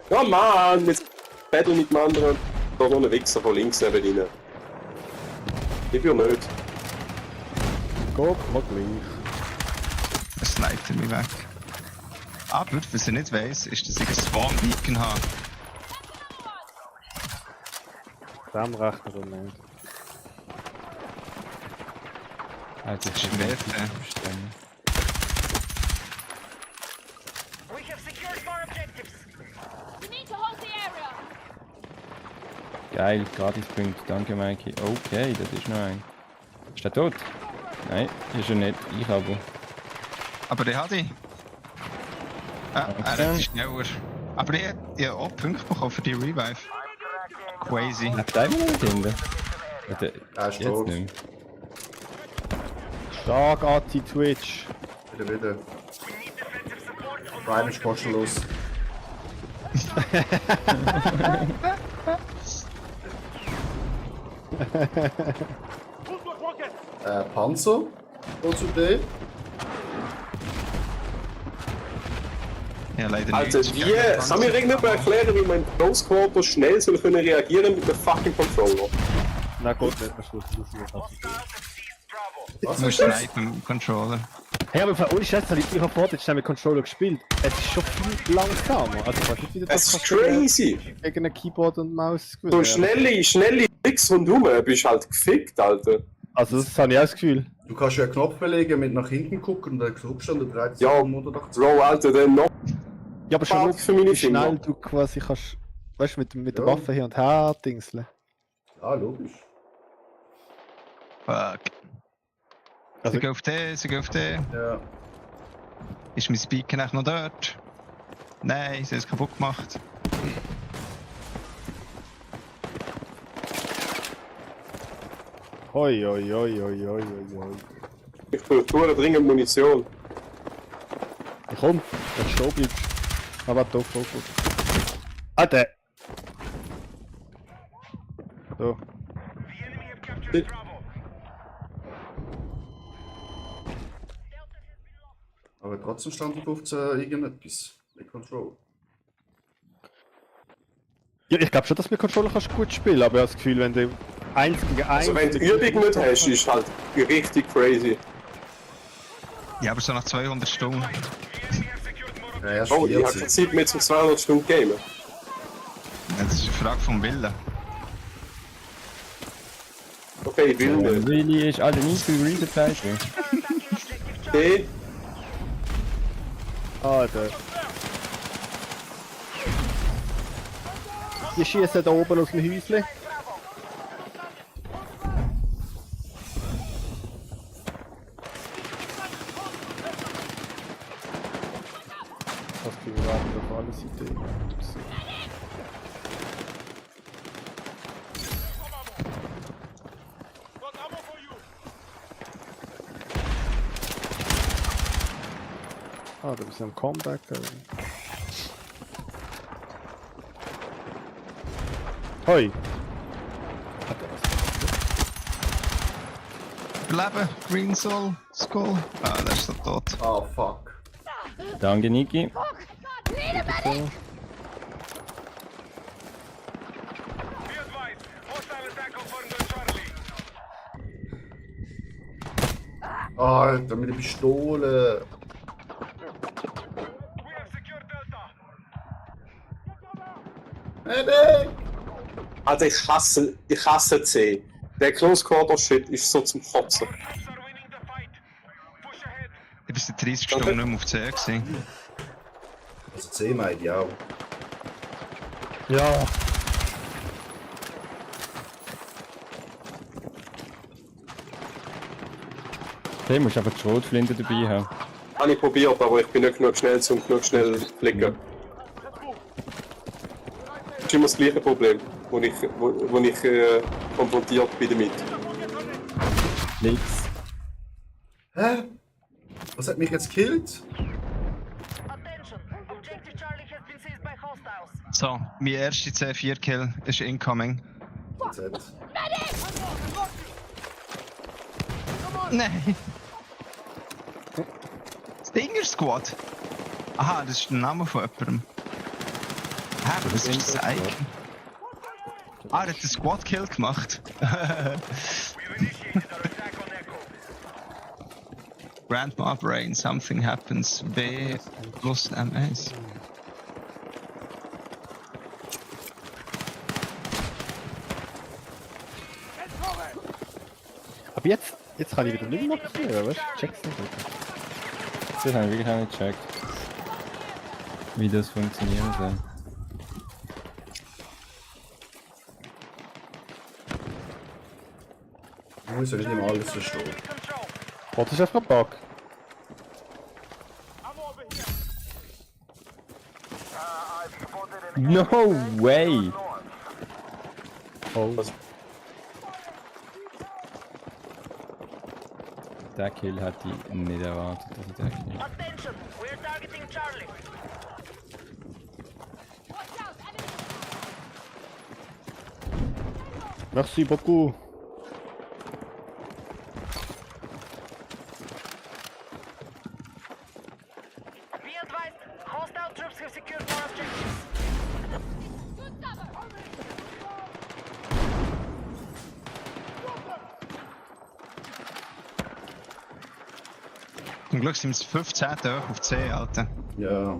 Ja Mann, jetzt battle mit dem anderen. Da noch ein Wichser von links neben ihnen. Ich will nicht. Guck mal gleich. Er sniped mich weg. Aber, was er nicht weiss, ist, dass ich ein Spawn-Beacon habe. Dem rechnet er nicht. Alter, Das ist wert, We have secured more objectives. We need to hold the area. Geil, Gratispunkt, danke Mikey. Okay, das ist noch ein. Ist der tot? Nein, ist er nicht. Ich aber. aber der hat ich. Ja, er ist schneller. Aber ich habe auch Punkte bekommen für die Revive. Crazy. Hat der immer noch nicht hinten? Er ist Jetzt tot. nicht mehr. Stark Anti-Twitch. Wieder. Prime ist kostenlos. Panzer. Wozu der? Ja, leider Alter, nicht. wie? Kann mir irgendjemand erklären, wie man in Close Quarter schnell soll können reagieren mit dem fucking Controller? Na gut, nicht mehr Schluss. Du musst snipen mit dem Controller. Hey, aber ohne Scheiß, ich habe vorher schnell mit Controller gespielt. Es ist schon viel langsamer. Also ich weiß nicht, wie du Es ist kannst, crazy! gegen ein Keyboard und Maus So gewinnen. schnelle Klicks rundum, bist halt gefickt, Alter. Also das habe ich auch das Gefühl. Du kannst ja einen Knopf belegen, mit nach hinten gucken und dann drückst du und dann dreht sich Ja, der Motor nach. Bro, Alter, der noch Ja, aber schon Bart nur, für meine wie schnell Finger. du quasi kannst, weißt du, mit der Ja. Waffe hin und her dingseln. Ja, logisch. Fuck. Also- Sie gehen auf den, sie gehen auf den. Ja. Ist mein Speaker eigentlich noch dort? Nein, sie haben es kaputt gemacht. Hoi, hoi, hoi, hoi, hoi, hoi, hoi. Ich brauche dringend Munition. Ja, komm, wenn du stehen bleibst. Aber doof, doof, doof. Alter! So. The enemy have captured Bravo. Aber trotzdem stand auf 15 irgendetwas. Mit Control. Ja, ich glaube schon, dass du mit Controller kannst gut spielen, aber ich habe das Gefühl, wenn du 1 gegen 1... Also wenn du Übung nicht hast, ist halt richtig crazy. Ja, aber so nach 200 Stunden. Ja, erst Oh, ich habe 40. keine Zeit mehr zum 200 Stunden gamen. Ja, das ist eine Frage vom Willen. Okay, ich will nicht. Really ist alle nicht viel Reset-Zeit. Okay, Alter. Die schießen da oben aus dem Häuschen. Das Gefühl, wir warten auf alle Seiten. Ups. Ah, da bist du am Comeback. Hoi! Überleben, Green Soul, Skull. Ah, der ist so tot. Ah, fuck. Danke, Niki. Need a medic! Be advised, hostile attack on Bunker Charlie. Alter, mit der Pistole. We have secured Delta. Medic! Alter, ich hasse C. Der Close Quarter Shit ist so zum Kotzen. Troops are winning the fight. Push ahead. Ich bin seit 30 Stunden nicht mehr auf 10 gewesen. Also 10 meint ja auch. Ja! Du musst einfach die Schrotflinte dabei haben. Habe ich probiert, aber ich bin nicht genug schnell, um genug schnell zu flicken. Das ist immer das gleiche Problem, wo ich konfrontiert bin damit. Links. Hä? Was hat mich jetzt gekillt? Attention! Objective Charlie has been seized by hostiles. So, mein erster C4-Kill ist incoming. Z. Nein! Stinger Squad? Aha, das ist der Name von jemandem. Hä, aber was ist das eigentlich? Ah, der hat den Squad-Kill gemacht. We've initiated our attack on Echo. Grandma Brain, something happens. B plus MS. Aber jetzt kann ich wieder nicht markieren, weißt du? Check's nicht wirklich. Das habe ich wirklich auch nicht gecheckt. Wie das funktionieren soll. Ich muss ja nicht immer alles verstehen. Control. Oh, das ist einfach ein Bug. No way! Oh. Der Kill hätte ich nicht erwartet, dass ich den Kill. Attention, we're targeting Charlie. Watch out, enemy! Merci beaucoup. Be advised, hostile troops have secured more objectives. Good cover! Zum Glück sind es 15 hoch auf 10, Alter. Ja.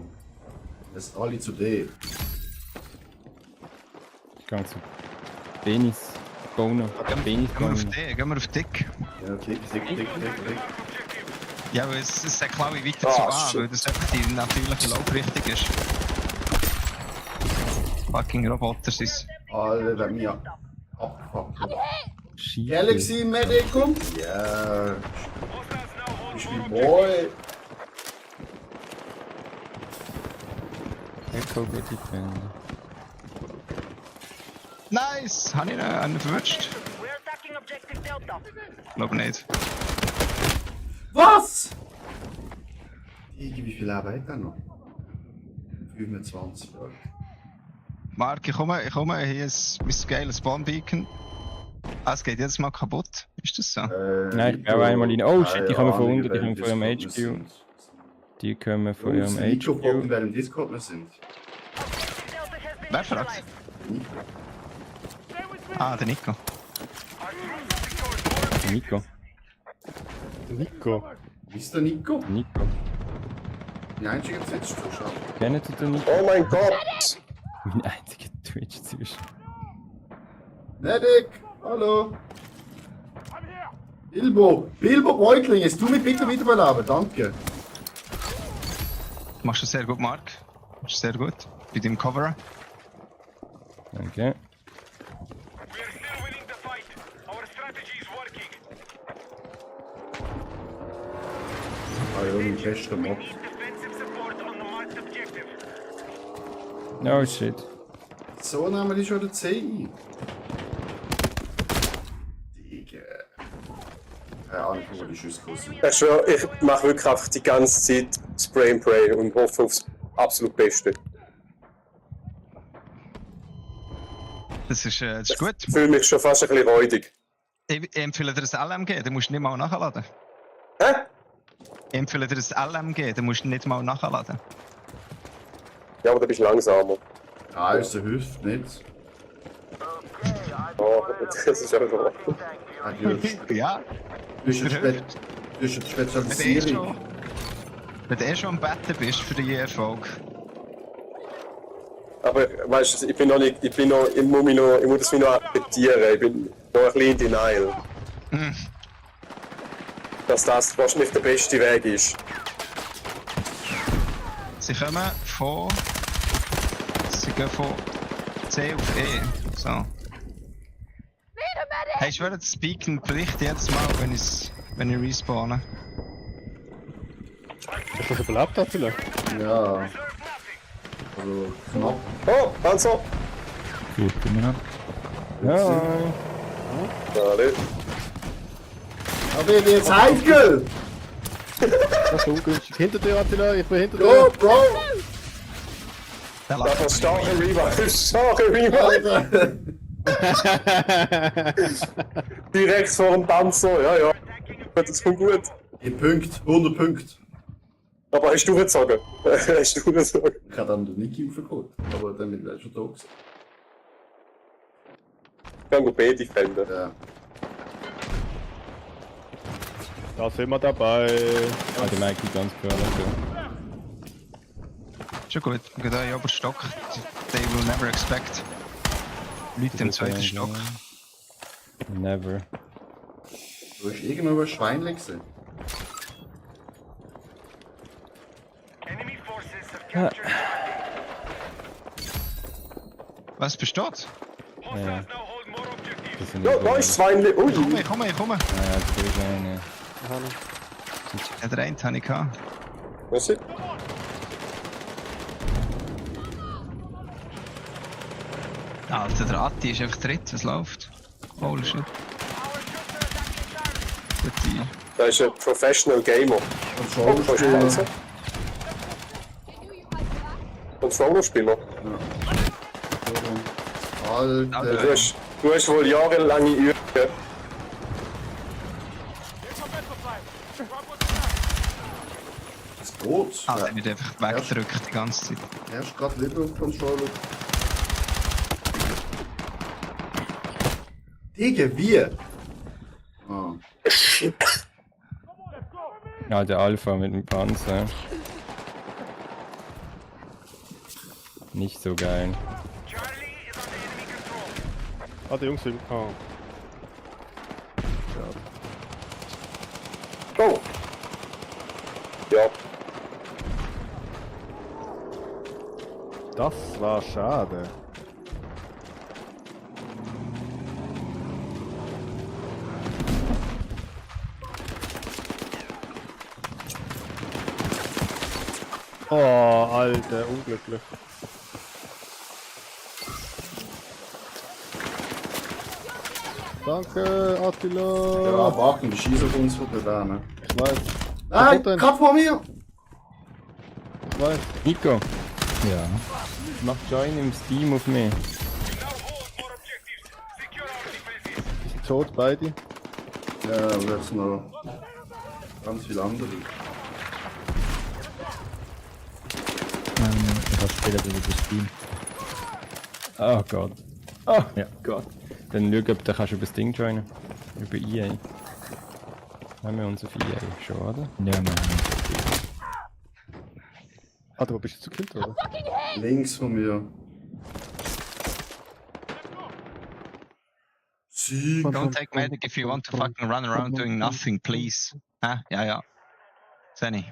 Es sind alle zu D. Ich gehe zu Penis. Boner. Penis Gehen wir auf Boner. D, gehen wir auf Dick. Ja, klick. Ja, weil es sagt Chloe weiter Ah, zu A, shit. weil das einfach die natürliche Laufrichtung ist. Fucking Roboter sind es. Alle werden mir abgefuckt. Scheiße. Galaxy Medicum? Ja. Ich bin Boy. Echo gut defenden. Nice! Habe ich einen verwünscht? We're attacking objective Delta. Glaube nicht. Was? Wie viel Leben hat er noch? 25. Mark, ich komme, hier ist mein geiles Spawn-Beacon. Ah, es geht jedes Mal kaputt. Ist das so? Nein, ich bin auch einmal rein. Oh shit, die kommen von unten, die kommen von ihrem HQ. Die kommen von ihrem Nico fragt, HQ. wer im Discord wir sind. Delta has been Wer fragt? neutralized. Ah, der Nico. Nico. Nico. Wie ist der Nico? Nico. Die einzige Twitch-Zuschauer. Kennt ihr den Nico? Oh mein Gott! Mein einziger Twitch-Zuschauer. Medic! Hallo! Bilbo Beutling, es tut mir bitte wiederbeleben, danke. Machst du sehr gut, Mark. Machst du sehr gut. Bei deinem Cover. Danke. We are still winning the fight. Our strategy is working. Ah ja, mein bester Mod. Defensive support on the marked objective. Oh shit. So nehmen die schon den C ein. Digga. Keine Ahnung, wo die Schüsse sind. Ich schwöre, ich mache wirklich einfach die ganze Zeit Spray and Pray und hoffe aufs absolut Beste. Das ist gut. Ich fühle mich schon fast ein bisschen räudig. Ich empfehle dir ein LMG, den musst du nicht mal nachladen. Hä? Ich empfehle dir ein LMG, den musst du nicht mal nachladen. Ja, aber da bist du langsamer. Ah, ist der hilft nicht. Oh, das ist einfach wahr. Ah, die Ja, Du hast eine wenn Spezialisierung. du eh schon am Betten bist für den Erfolg. Aber weißt du, ich muss das wie noch akzeptieren. Ich bin noch ein bisschen in Denial. Dass das wahrscheinlich der beste Weg ist. Sie kommen von. Sie gehen von C auf E. So. Need a medic! Hey, ich werde das Beacon berichten jedes Mal, wenn ich respawne. Hast du das überlebt, Attila? Ja. Also knapp. Oh, Panzer! Gut, immer noch. Ja. Alle. Aber jetzt heikel! Das ist ungünstig. Hinter dir, Attila, ich bin hinter Go, dir. Bro! Der Das lacht. war starke Revive. Starke Revive. Alter! Direkt vor dem Panzer. Ja, ja. Das kommt gut. Die Punkte, 100 Punkte. Aber hast du durchgezogen? Hast du durchgezogen? Ich habe dann den Niki aufgeholt, aber damit wäre schon da gewesen. Ich kann gut B defenden. Ja. Da sind wir dabei. Ah, der Mike ist ganz klar. Schon gut. Wir gehen hier in den obersten Stock. They will never expect. Leute im zweiten Stock. Never. Du hast irgendwo ein Schweinchen gesehen. Enemy forces have captured Was besteht? Hostiles now hold more objectives. Das sind Ja, da ist zwei. Ui. Ich komme. Ja, das ist eine. Ja, der eine habe ich gehabt. Was ist? Alter, der Atti ist einfach dritt, was läuft? Holy shit. Gute. Da ist ein Professional Gamer. Controller Kannst du spielen. tanzen? Controller-Spieler. Alter. Du hast wohl jahrelange Übung. Das geht. Ah, der wird einfach weggedrückt die ganze Zeit. Erst gerade lieber auf Controller. Digga, wie? Ah. Ja, der Alpha mit dem Panzer. Nicht so geil. Ah, die Jungs sind. Oh. Oh! Ja, Das war schade. Oh, Alter, unglücklich. Danke, Attila. Ja, warten, die schießen auf uns von der Däne. Ich weiß, Nein, denn? gerade vor mir! ich weiß. Nico, Ja. mach Join im Steam auf mich. Die sind tot, beide. Ja, und jetzt noch ganz viele andere. Ich habe später über das Team. Oh Gott. Oh Ja. Gott. Dann schau, ob du kannst über das Ding joinen. Über EA. Haben wir uns auf EA schon, oder? Ja, man. Alter, wo bist du zu Kind, oder? Links von mir. Sieg! Don't take medic if you want to fucking run around doing nothing, please. Hä? Ja, ja. Seni.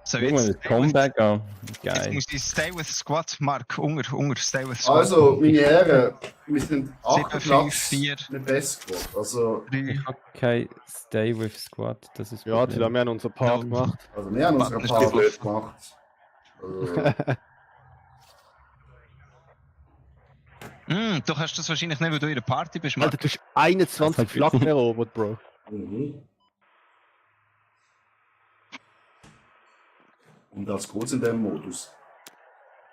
So, Guck mal, jetzt, das Comeback an. jetzt Geil. muss ich stay with squad, Mark. Unger, stay with squad. Also, meine Herren, wir sind 8. 7, 5, Platz 4. mit Best Squad. Also, 3. Okay, Stay with Squad, das ist Ja, Attila, wir haben unseren Part Ja. gemacht. also wir haben unsere Das ist Part blöd. gemacht. Also, Du hast das wahrscheinlich nicht, weil du in der Party bist, Alter, Mark. du hast 21 Flaggen erobert, Bro. Und das geht in dem Modus.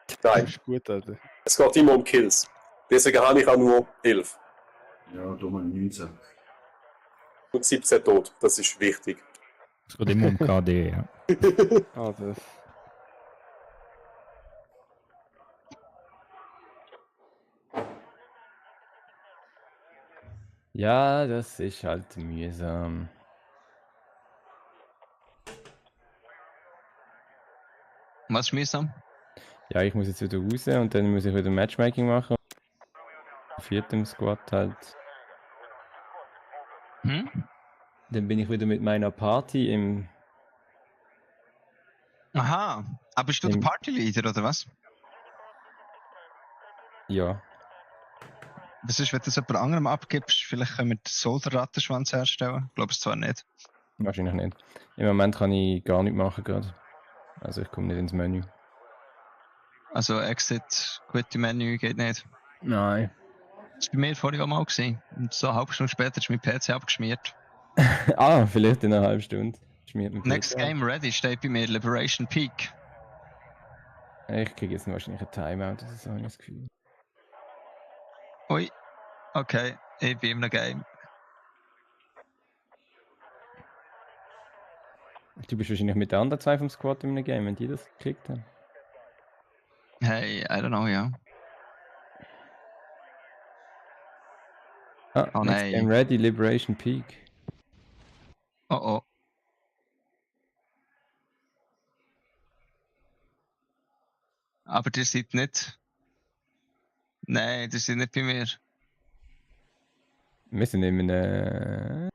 Das nein, ist gut, Alter. es geht immer um Kills. Deswegen habe ich auch nur 11 Ja, da mal 19. und 17 tot. Das ist wichtig. Es geht immer um KD, ja. Ah, das. Ja, das ist halt mühsam. Was ist mühsam? Ja, ich muss jetzt wieder raus und dann muss ich wieder Matchmaking machen. Viertem Squad halt. Hm? Dann bin ich wieder mit meiner Party im. Aha. Aber bist du der Im- Partyleader, oder was? Ja. Was ist, wenn du das jemand anderem abgibst? Vielleicht können wir den Soldatenrattenschwanz herstellen? Ich glaube es zwar nicht. Wahrscheinlich nicht. Im Moment kann ich gar nichts machen gerade. Also ich komme nicht ins Menü. Also Exit, gute Menü geht nicht. Nein. Das war bei mir vorhin auch mal gewesen. Und so eine halbe Stunde später ist mein PC abgeschmiert. Ah, vielleicht in einer halben Stunde. Schmiert mir Next PC. Game ready steht bei mir Liberation Peak. Ich kriege jetzt wahrscheinlich ein Timeout, das ist habe ich das Gefühl. Ui. Okay, ich bin in einem Game. Du bist wahrscheinlich mit den anderen zwei vom Squad in einem Game, wenn die das gekriegt haben. Hey, I don't know, ja. Ah, Oh next nein. Game ready, Liberation Peak. Oh oh. Aber ihr seid nicht. Nein, ihr seid nicht bei mir. Wir sind in einem...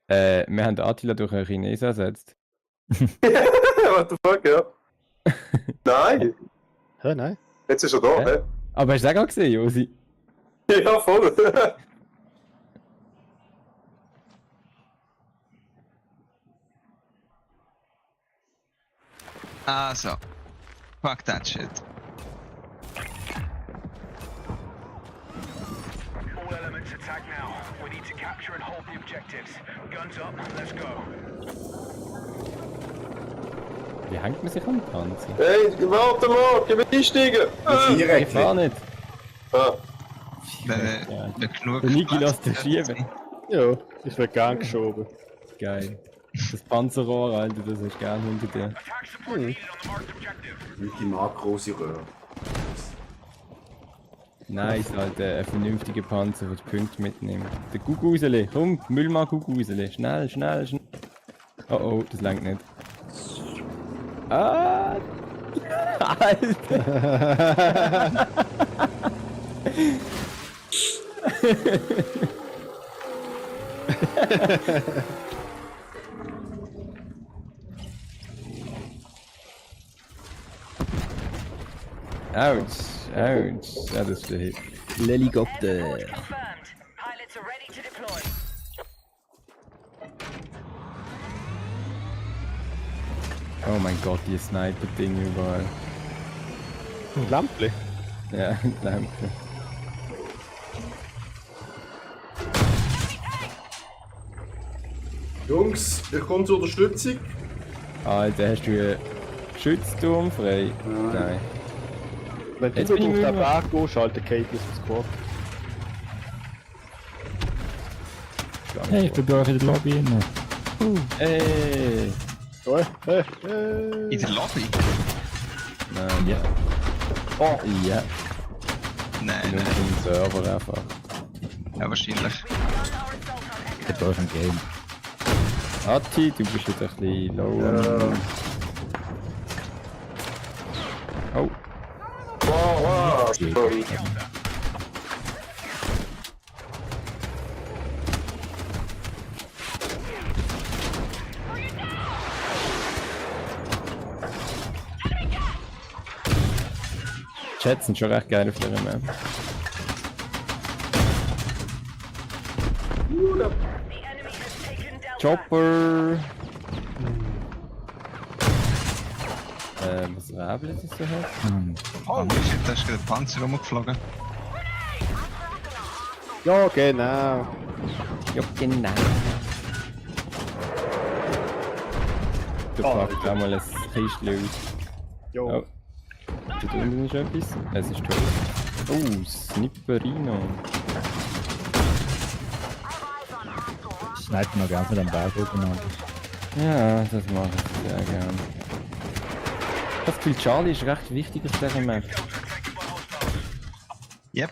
wir haben Attila durch einen Chinesen ersetzt. What the fuck, ja. Nein, Hä, nein? jetzt ist er da, Hä? hä? Aber hast du das auch gesehen, Josi? Ja, voll. Also. Fuck that shit. All elements attack now. We need to capture and hold the objectives. Guns up, let's go. Wie hängt man sich am Panzer? Hey, warte mal, geh mit einsteigen! Ich fahr nicht. Ah, Wenn genug Der Niki Platz lässt dich hat. schieben. Ja, ich werde gern geschoben. Geil. Das Panzerrohr, Alter, das ist gern hinter dir. Attack support needed on the marked objective. Niki mag große Röhre. Nice, Alter, ein vernünftiger Panzer, der die Punkte mitnimmt. Der Guguiseli, komm, Müllmann Guguiseli, schnell, schnell, schnell. Oh oh, das langt nicht. Ah! Alter! Ouch, ouch. Ja, das ist der Hit. Helikopter. Airport confirmed. Pilots are ready to deploy. Oh mein Gott, die Sniper-Ding überall. Lampli. Ja, danke. Jungs, ich komme zur Unterstützung. Alter, hast du einen Schützturm frei? Nein. Wenn du Jetzt so bin auf ich den müde. Berg gehst, schaltet Kate das Squad. Hey, ich bin bei euch in der Lobby inne. Ey! In der Lobby? Nein, Ja. Oh, ja. Nein, Nur nein. im Server einfach. Ja, wahrscheinlich. Ich bin bei euch im Game. Atti, du bist jetzt ein bisschen low. Oh, wow, wow. Chats sind schon recht geil auf der Map. The enemy has taken Delta. Chopper! Was räbelt das so hat? Oh, shit, da ist gerade ein Panzer rumgeflogen. Ja, genau. Ja, genau. Du packst auch mal ein Kistchen aus. Jo. Oh. Da unten ist etwas. Es ist tot. Oh, Snipperino. Snipen noch gerne von dem Berg oben an. Ja, das mache ich sehr gern. Das Gefühl, Charlie ist recht wichtig auf dieser Map. Yep.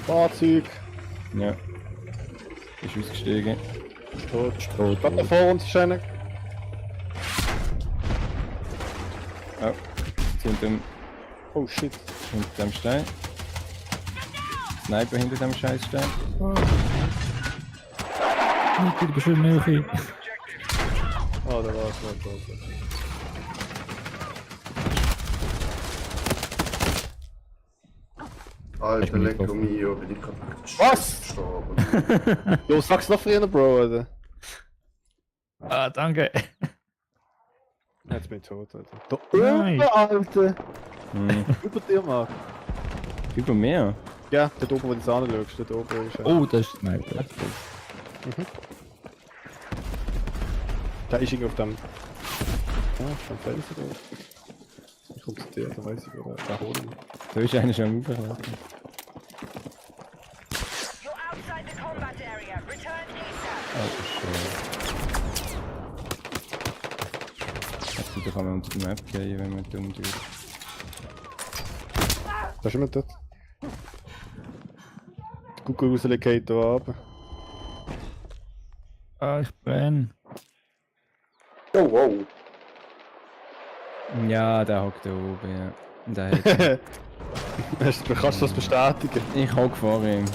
Fahrzeug. Ja. Ist ausgestiegen. Tot. Gerade da vor uns ist einer. Oh. Hinter Oh shit. dem Stein. Sniper hinter dem Scheißstein. Niki, du bist schon näher. Ah, da war es. Alter, Ich bin lecker getroffen. mio, bin ich gerade Was? gestorben. Jo, sag's noch früher, Bro, Alter. Ah, danke. Jetzt bin ich tot, Alter. Da Nein. oben, Alter! Hm. Über dir, Marc. Über mehr. Ja, dort oben, wo du es anschaust, dort oben ist er. Oh, das ist Sniper. Da ist irgendwo auf dem... Ja, auf dem Felsen drauf. Ich komm zu dir, da weiss ich, wo der holen. Da ist einer schon am Auflaufen. You're outside the combat area. Return ASAP. Alter Scheiße. Da kann man unter die Map gehen, wenn man dumm tut. Da ist jemand dort. Die Kuckuck geht hier runter. Ah, ich brenne. Oh, wow. Ja, der hockt da oben, ja. Und der hat... Kannst du das bestätigen? Ich hock vor ihm.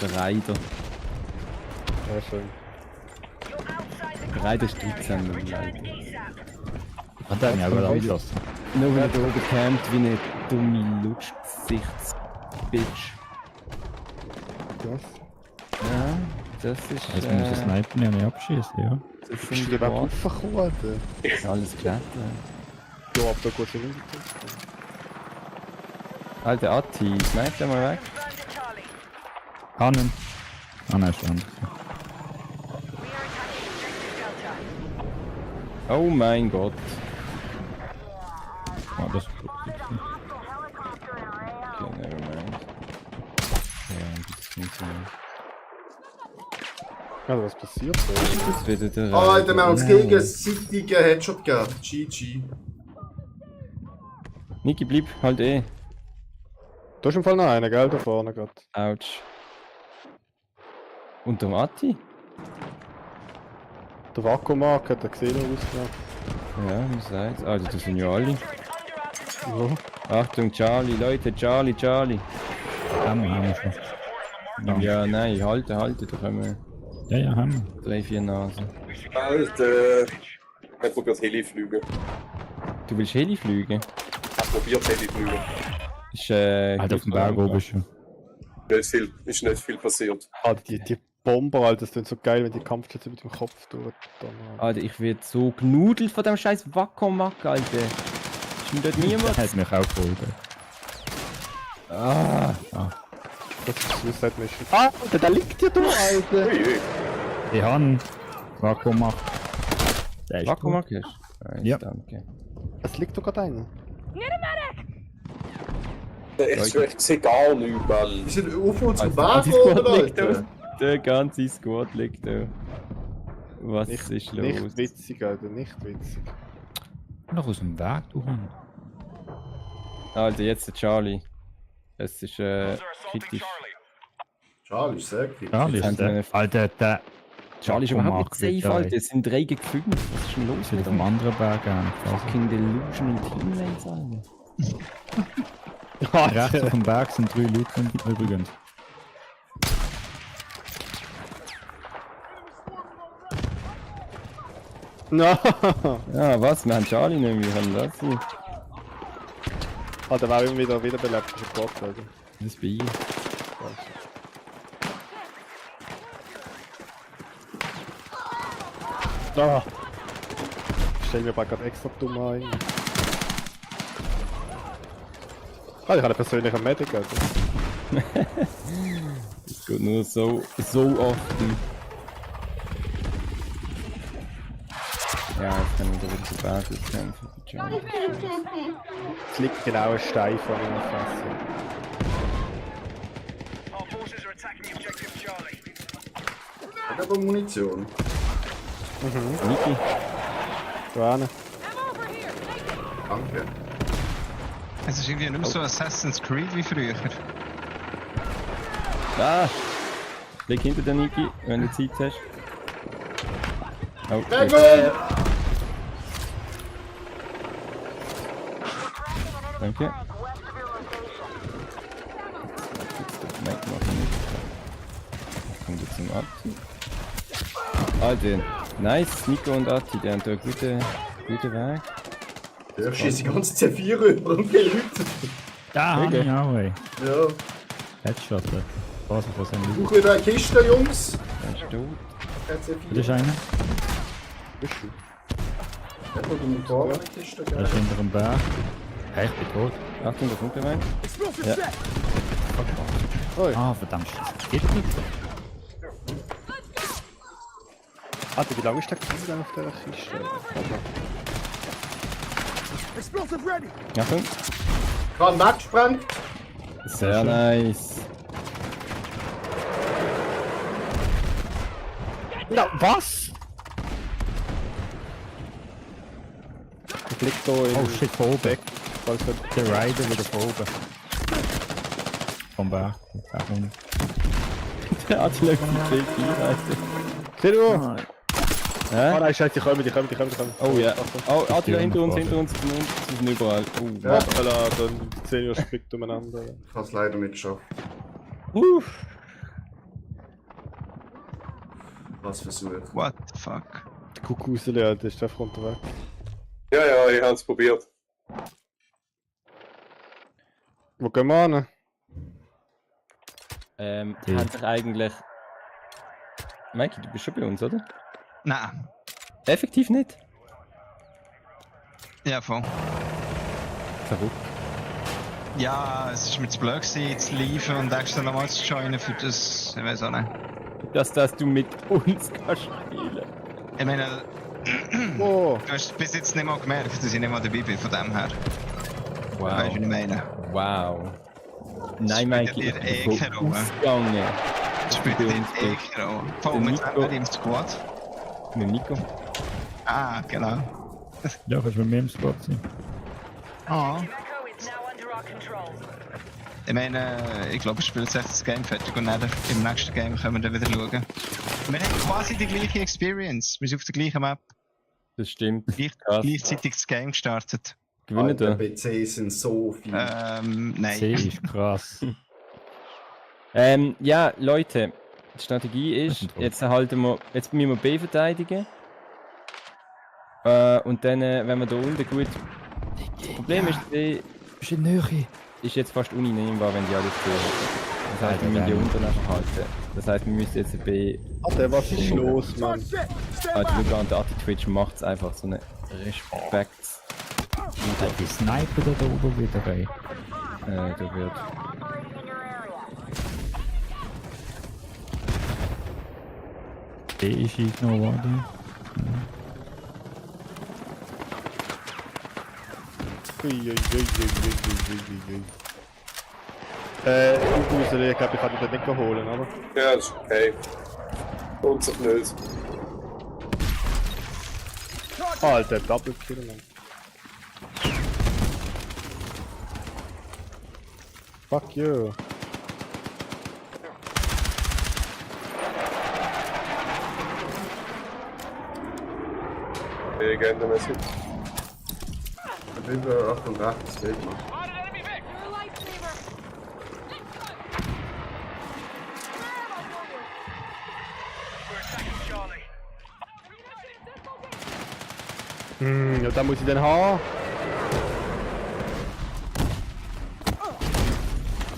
Der Raider. Ja, schön. You're outside the Der Raider ist combat 13, area. der Return Raider. ASAP. Hat er mich auch angelassen. Nur weil er da oben campt wie eine dumme Lutschgesichtsbitch. Was? Ja. Das ist. Jetzt muss ich snipen und nicht abschießen, ja. Das Bist sind du die überhaupt Worte. aufgekommen, Alter? Alles klar. Ja, aber da geht's nicht. Alter Atti, snipe den mal weg. Confirmed at Charlie. Hannen. Ah nein, ist anders. We are attacking objective Delta. Oh mein Gott. Ah, das ist gut. Okay, nevermind. Ja, das funktioniert. Also, was passiert da? Das wird der. Alter, wir haben uns gegenseitige Headshot gegeben. GG. Niki, bleib halt eh. Da ist im Fall noch einer, gell? Da vorne gerade. Autsch. Und der Atti? Der Vakuumark hat er gesehen, ausgemacht. Ja, wie sagt's? Also, das sind ja alle. Turret under our control. Ja. Achtung, Charlie, Leute, Charlie. Haben wir schon. Ja, nein, halten, da können wir Ja, haben wir. 3-4 Nasen. Alter. Er probiert Heli fliegen. Du willst Heli fliegen? Er probiert Heli fliegen. Ist, Halt auf dem Berg oben schon. Ist nicht viel passiert. Alter, die Bomber, Alter, das klingt so geil, wenn die Kampfjets mit dem Kopf durch. Alter, ich werd so genudelt von dem scheiß Wackomack, Alter. Ist mir dort Der niemand? hat mich auch geholt. Ah, Das ist Suicide Mission. Ah, Alter, da liegt ja da, Alter! Ui. Ich habe Vakuum gemacht. Der ist Wackomack gut. ist? Nice, Ja. danke. Es liegt doch gerade einer. Ich sehe gar nichts, Mann. Wir sind auf unserem Also, Weg die Squad oben, liegt Alter. da. Der ganze Squad liegt da. Was Nicht, ist los? nicht witzig, Alter, nicht witzig. Noch aus dem Weg, du Hund. Alter, jetzt der Charlie. Es ist Those are assaulting kritisch. Charlie. Charlie ist sehr kritisch. Ja, Jetzt haben ist sie eine- der. Alter, der. Charlie ist überhaupt nicht Vakuumark safe, wird Alter. Es sind 3 gegen 5. Was ist denn los Ist mit wieder dem am anderen Berg an. fucking delusional Teammates, Alter? Rechts auf dem Berg sind 3 Leute übrigens. No! Ja, was? Wir haben Charlie nicht mehr. Wie kann das sein? Alter, war irgendwie wieder wiederbelebt, das ist ein Gott, Alter. Das ist bei ihm. Ah! Ich stell mir aber gerade extra dumm ein. Ah, ich habe einen persönlichen Medic, Alter. Das geht nur so oft. Ja, jetzt kann ich wieder zu Basis kämpfen. Charlie. Es liegt genau ein Stein vor meiner Fresse. Our forces are attacking the objective Charlie. Ich habe Munition. Niki, Da hinten. Danke. Es ist irgendwie nicht mehr so Assassin's Creed wie früher. ah! Leg hinter der Niki, wenn du Zeit hast. Oh, Sehr gut. gut! Danke. Nein, mach ich nicht. Kommt jetzt zum Atti. Alter, nice, Nico und Atti, die haben da einen guten Weg. Ich schieße die ganze C4 rüber und viele Leute. Da habe ich auch, ey. Ja. Headshot, ey. Was von seinem Leute. Suche wieder eine Kiste, Jungs. Der ist tot. Das C4. ist einer. Bist du? Ich habe eine Motorrad eine Kiste, Der gell? ist hinter dem Berg. Hey, ich bin tot. Achtung, da kommt der rein. Ja. Oi. Ah, verdammt. Das geht nicht. Alter, wie lange ist der Kiel auf dieser Kiste? Achtung. Gerade weggesprengt. Sehr nice. Na, was? Ich lieg da in Oh shit, von oben. falls wir Der Rider wieder von oben. Vom Berg. Warum? Der Atti läuft mit C4, Alter. Seht ihr? Ah, Ah Hä? nein, scheiße, die kommen. Oh ja. Oh, Atti, Ja, hinter uns, warte. sie sind überall. Oh, Ja. Hoppala, dann 10 Uhr springt umeinander. Ich habe es leider nicht geschafft. Was versucht. What the fuck? Die Kuckucksele, Alter, ist einfach unterwegs. Ja, ich habe es probiert. Wo gehen wir hin? Die- Hat sich eigentlich Mikey, du bist schon bei uns, oder? Nein. Effektiv nicht. Ja, voll. Verrückt. Ja, es ist mir zu blöd gewesen, zu liefern und extra nochmal zu joinen für das, ich weiß auch nicht. Dass du mit uns kannst spielen. Ich meine, Oh, du hast bis jetzt nicht mal gemerkt, dass ich nicht mal dabei bin, von dem her. Wow. Weißt du, was ich meine? Wow. Nein, spielt Mikey, dir ich bin keine von Rolle. ausgegangen. Das spielt bei dir uns eh nicht. keine Rolle. Vor allem jetzt Nico- nicht im Squad. Mit Nico. Ah, genau. Ja, kannst du mit mir im Squad sein. Ah. Echo is now under our control. Ich meine, ich glaube, ich spiele jetzt echt das Game fertig und dann im nächsten Game können wir dann wieder schauen. Wir haben quasi die gleiche Experience. Wir sind auf der gleichen Map. Das stimmt. Krass. Gleichzeitig das Game gestartet. Gewinnen Alter, da. PC sind so viel. Nein. C ist krass. Ja, Leute. Die Strategie ist, jetzt müssen wir B verteidigen. Und dann, wenn wir da unten gut... Das Problem ist, B Bist in der Nähe? ist jetzt fast uneinnehmbar, wenn die alle stehen. Das heißt, wir müssen die unten einfach halten. Das heißt, wir müssen jetzt B... Alter, was ist los, Mann? Also, der Anti-Twitch macht es einfach so eine Respekt. Die Sniper da oben wieder rein. Da wird... B ist eingenommen worden. Ich muss ich glaube, ich kann dich nicht holen, oder? Ja, das ist okay. Lohnt sich nicht. Alter, Double Kill, Mann. Fuck you. Okay, gerne mäßig. Wieder Achtung, rechts, Gegner. You're a lifesaver. We're attacking Charlie. Ja, da muss ich den haben.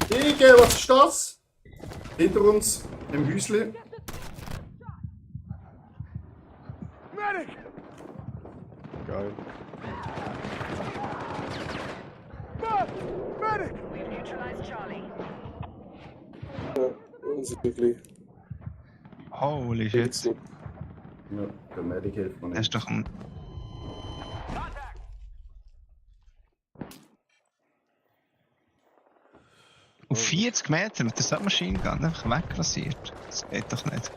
Ige, was ist das? Hinter uns, im Häusli. Geil. We've neutralized Charlie. Offensichtlich. Holy Geht's shit. nicht. Ja, der Medic hilft mir Das nicht. ist doch ein... Auf 40 Meter mit der Submachine Gun einfach wegrasiert. Das geht doch nicht.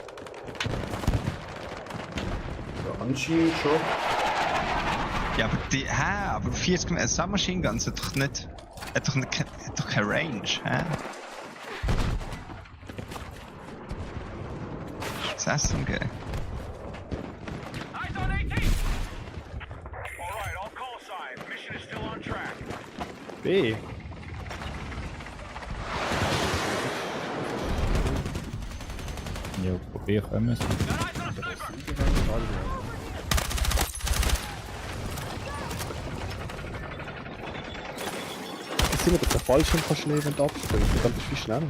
Ja, anscheinend schon. Ja, aber die... Hä? Aber 40 Meter... Submachine Guns hat doch nicht... Hat doch keine Range, hä? Das SMG. Eyes on 18! Alright, I'll call sign. Mission is still on track. B. Ja, probier kommen sie. Das sind wir doch der Fallschirm kannst nehmen und abspringen. Dann bist du viel schneller.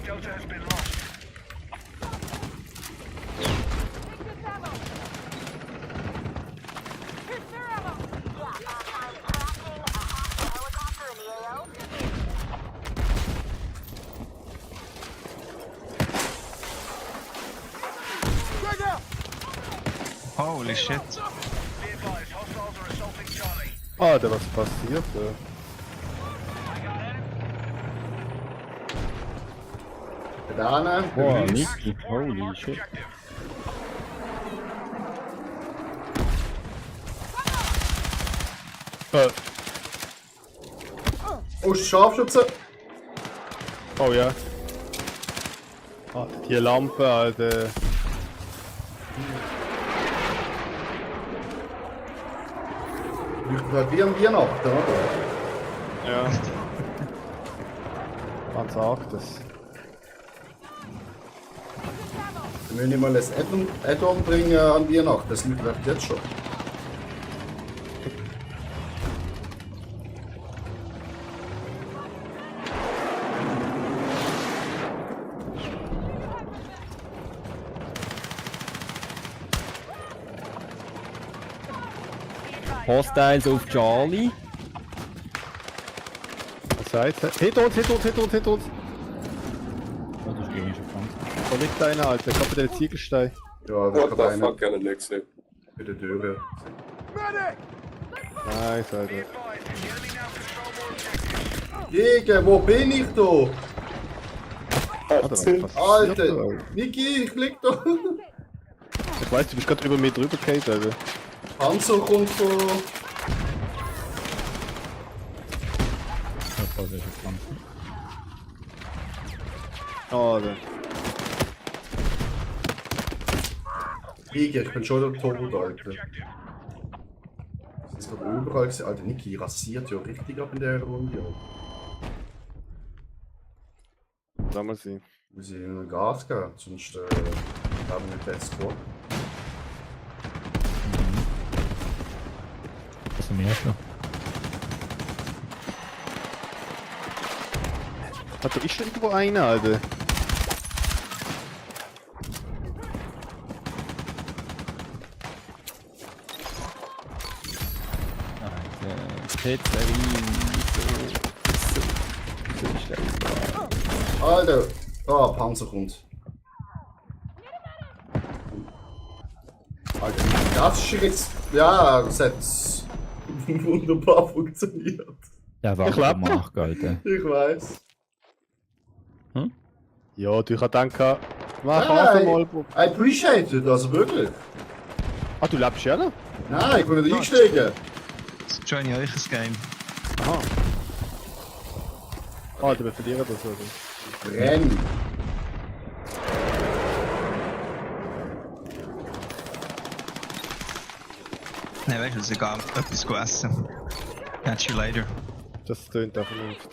Delta has been lost. Holy shit. Be advised, hostiles are assaulting Charlie. Alter, was passiert da? Da Boah, hinten, Niki, holy shit. Objective. Oh, Scharfschütze! Oh ja. Ah, die Lampe, Alter. Leuchtet halt wie an Weihnachten, oder? Ja. Man sagt es. Wir müssen nicht mal ein Add-on bringen an Weihnachten, das leuchtet jetzt schon. Hostiles auf Charlie. Was heißt das? Hinter uns! Oh, das ist gegnerischer Panzer. Da liegt einer, Alter. Ich hab den Ziegelstein. Ja, da What kann the einer fuck, ich nicht gesehen. bei der Tür. Nice, Alter. Gegen, wo bin ich da? Alter, was passiert da, Alter, Niki, ich lieg da. Ich weiss, du bist gerade über mir drüber gefallen, Alter. Panzer kommt von... Oh, das ist ein Panzer. Alter. Gegen, ich bin schon der tot, Alter. Das ist doch überall gewesen. Alter, Niki rasiert ja richtig ab in der Runde. Alter. Lass mal sehen. Muss ich in Gas geben, sonst haben wir nicht den Squad. Das ist ein erster. Alter, ist da irgendwo einer, Alter? Pizzerin, so Alter! Ah, Panzer kommt. Alter, das ist jetzt... Ja, das hat wunderbar funktioniert. Ja, war klappt gemacht, Alter. Ich weiß. Ja, du kannst denken, mach Nein. einfach mal. I appreciate it, also wirklich. Ah, du lebst ja noch? Nein, ich bin nicht eingestiegen. Jetzt join ich euch ein Game. Aha. Alter, wir verlieren das, oder? Renn. Nein, weißt du, es ist egal. Etwas zu essen. Catch you later. Das tönt auch vernünftig.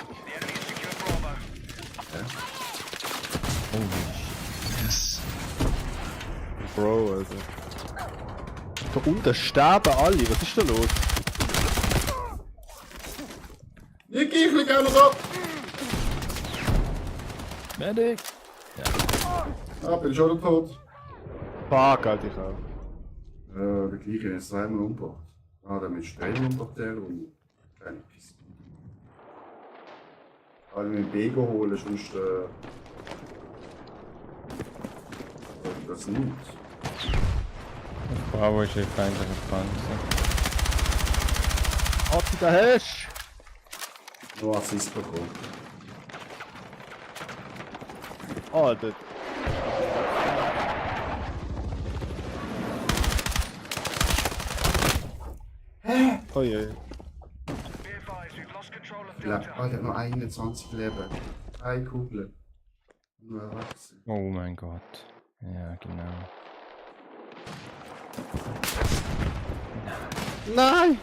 Yes. Bro, also. Da unten sterben alle, was ist da los? Niki, ich lieg auch noch ab. Medic! Ah, bin schon tot. Fuck, Alter, ich auch. Der gleiche ist zweimal umgebracht. Ah, der mit Streben umgebracht, der Runde. Keine Pisse. Alle mit Bego holen, sonst das nicht. Bravo ist ein feindlicher Panzer. Hat sie da hast? Nur Assist bekommen. Alter. Oh je. Alter, nur 21 Leben. 3 Kugeln. Nur erwachsen. Oh mein Gott. Ja, genau. Nein!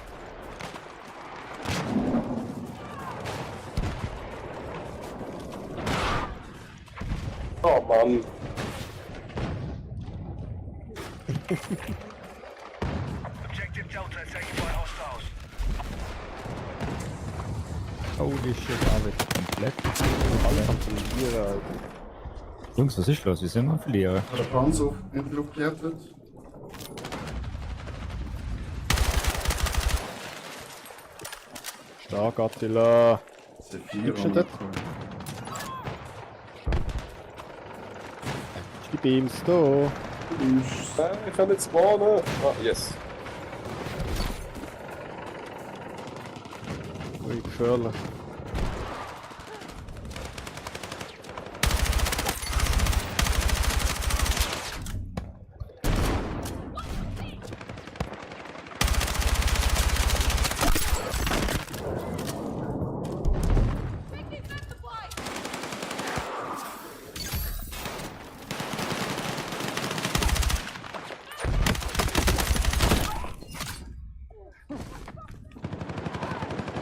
Oh Mann. Objective Delta taken by hostiles. Holy shit, alles komplett. Verlieren, Alter. Jungs, was ist los? Wir sind am Verlieren. Hat der Panzer in die Luft gejettet? Stark, Attila. C4 Gibst du das? Die Beams da. Ich kann nicht spawnen. Ah, yes. Ui, gefährlich.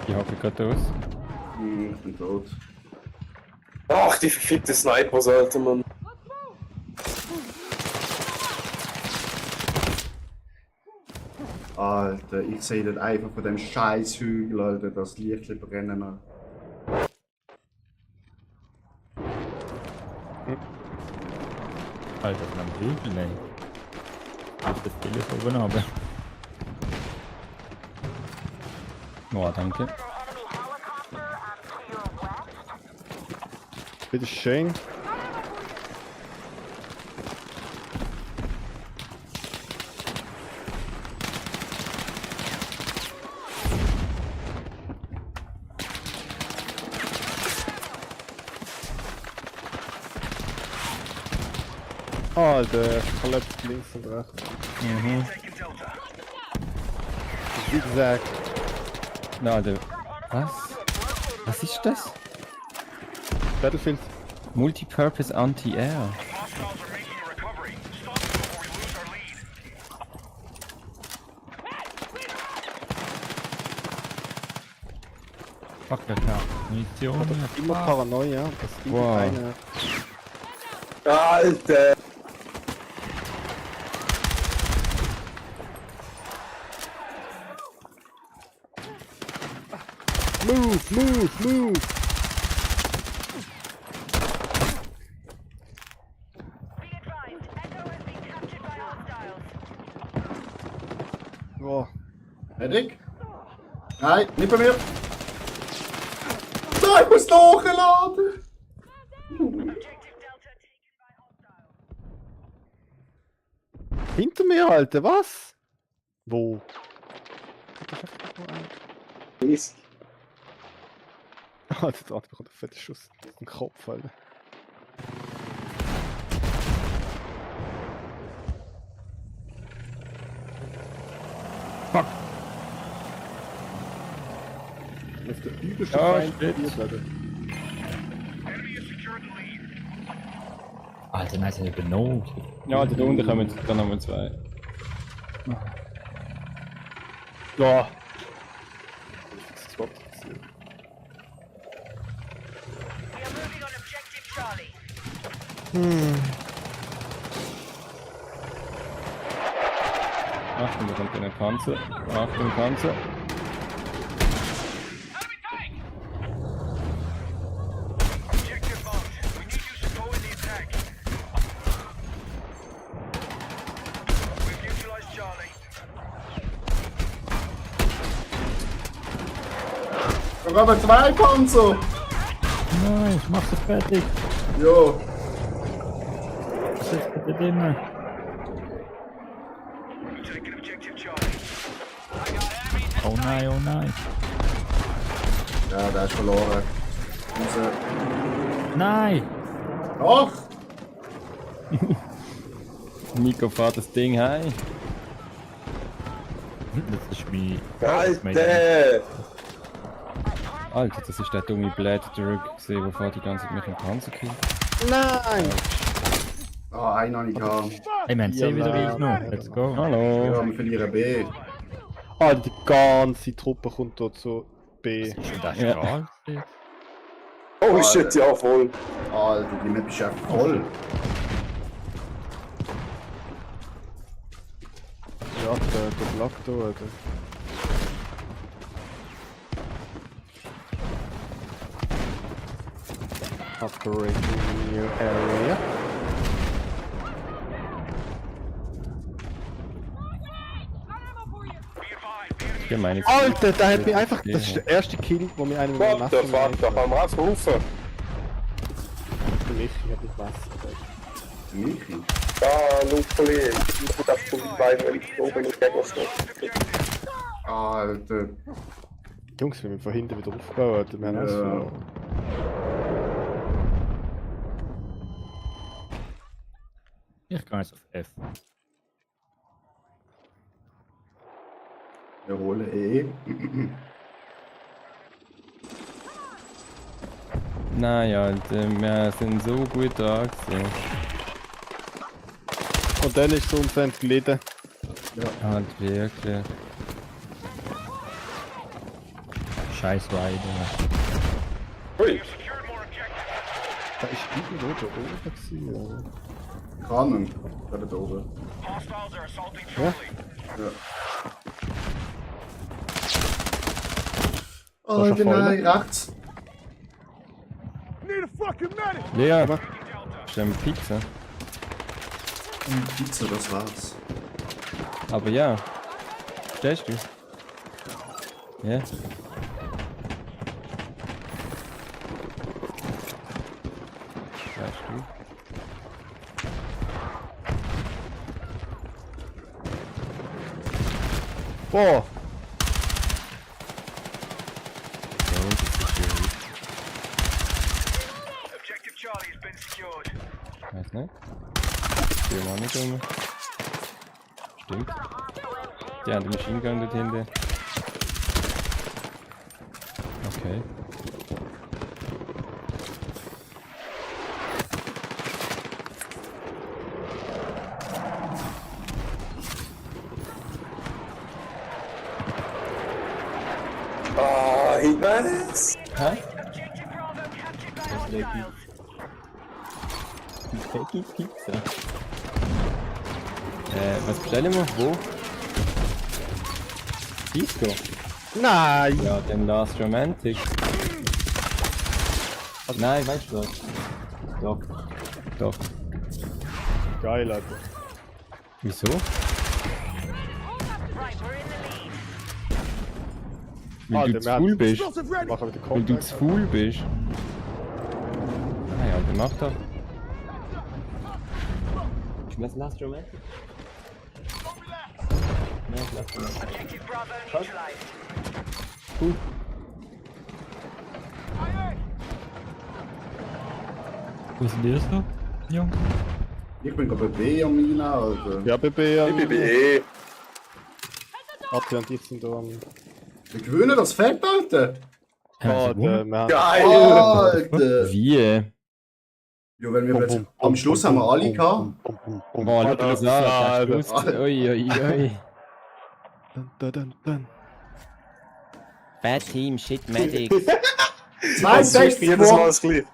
Ich hoffe gerade aus. Ich bin tot. Ach, die verfickte Sniper, Alter, Mann. Alter, ich sehe das einfach von dem scheiß Hügel, Alter, das Licht brennen. Alter, von einem Hügel, nein. Ich das Telefon oben runter. Oh, danke. Bitte schön. Alter, verletzt links und rechts. Mhm. Zigzag. Na, der. Was? Was ist das? Battlefield. Multipurpose Anti-Air. Hostiles are making a recovery. Stop it before we lose our lead. Fuck, der hat Munition. Immer Paranoia. Das gibt Wow. eine. Alter! Move! Be advised, Echo has been captured by hostiles. Oh. Medic? Nein, nicht bei mir! Nein, ich muss nachladen! Objective Delta taken by hostiles. Hinter mir, Alter, was? Wo? Ist. Alter, der andere bekommt einen fetten Schuss in den Kopf, Alter. Fuck. Das ist der übelste Ja, Feind, shit. Alter. Enemy has secured the lead. Alter, nein, sind übernommen. Ja, da unten kommen jetzt dann nochmal zwei. Ja. We are moving on objective Charlie. Achtung, da kommt ein Panzer. Achtung, Panzer. Objective marked. We need you to go in the attack. We've neutralized Charlie. Wir haben 2 Panzer! Nein, ich mach das fertig. Jo! Was ist bitte drin? We've taken objective Charlie. Oh nein, oh nein. Ja, der ist verloren. Raus. Nein! Doch! Nico fährt das Ding heim. Das ist mein... Alter! Alter, das ist der dumme Blätter zurück gesehen, der fährt die ganze Zeit mit dem Panzer killt. Nein! Ah, einen habe ich gehabt. Hey, wir haben C wieder eingenommen. Let's go. Hallo. Ja, wir verlieren B. Alter, die ganze Truppe kommt dort zu B. Ist schon der Ja. Strahl? Oh shit, ja voll. Alter, die Map ist einfach voll. Ja, der Block da, Alter. Operating new area. Ich meine, Alter, der hat mich einfach. Das ist der erste Kill, wo mir einer mit dem What the fuck, da kann man aufrufen. Für mich, ich hab nicht Messer. Michi. Ah, Lupoli, ich muss auf die beiden, wenn ich oben nicht Gegner stehe. Alter. Jungs, wir müssen von hinten wieder aufbauen, Alter. Wir haben alles Ja. verloren. Ich gehe jetzt auf F. Wir holen E. nein, Alter, wir sind so gut da gewesen. Und dann ist es uns entglitten. Halt wirklich. Scheiß weiter. Ui, Secured more objectives. Da ist irgendwo da oben gewesen. Kanon. Da da oben. Hostiles are assaulting Charlie. Ja. schon Alter, vorne? nein, rechts. Lea, ist eine Pizza. Pizza, das war's. Aber ja. Stehst du? Ja. Weißt du? Boah! Ja, und das ist schwierig. Objective Charlie has been secured. Weiß nicht. Die haben auch nicht rum. Stimmt. Die haben den Machine Gun dort hinten. Okay. Ah, Hitman! Hä? Objective Bravo captured by Das wäre hostiles. Peggy Pizza. Was bestellen wir? Wo? Disco? Nein! Ja, den Last Romantic. Nein, weißt du was? Doch. Doch. Geil, Alter. Wieso? Right, we're in the lead. Weil du zu cool bist. Machen wir wieder Weil du Contact. zu cool bist. Ah ja, der macht doch. Was Last Romantic? Nein, Last Romantic. Objective Bravo neutralized. Cool. Wo sind ihr so, Jung? Ich bin gerade bei B am Mina, Alter. Ja, BB, ja. Ich bin bei E. Ati und ich sind da am... Wir gewinnen das Fett, Alter! Oh, wir haben... Geil! Alter! Wie? Ja, wenn wir jetzt, am Schluss haben wir alle gehabt. Boah, schau dir das an. Der Schluss. Ui, ui, ui. Dun. Bad Team, Shit Medics. 62 Jedes Mal Mal! das gleiche.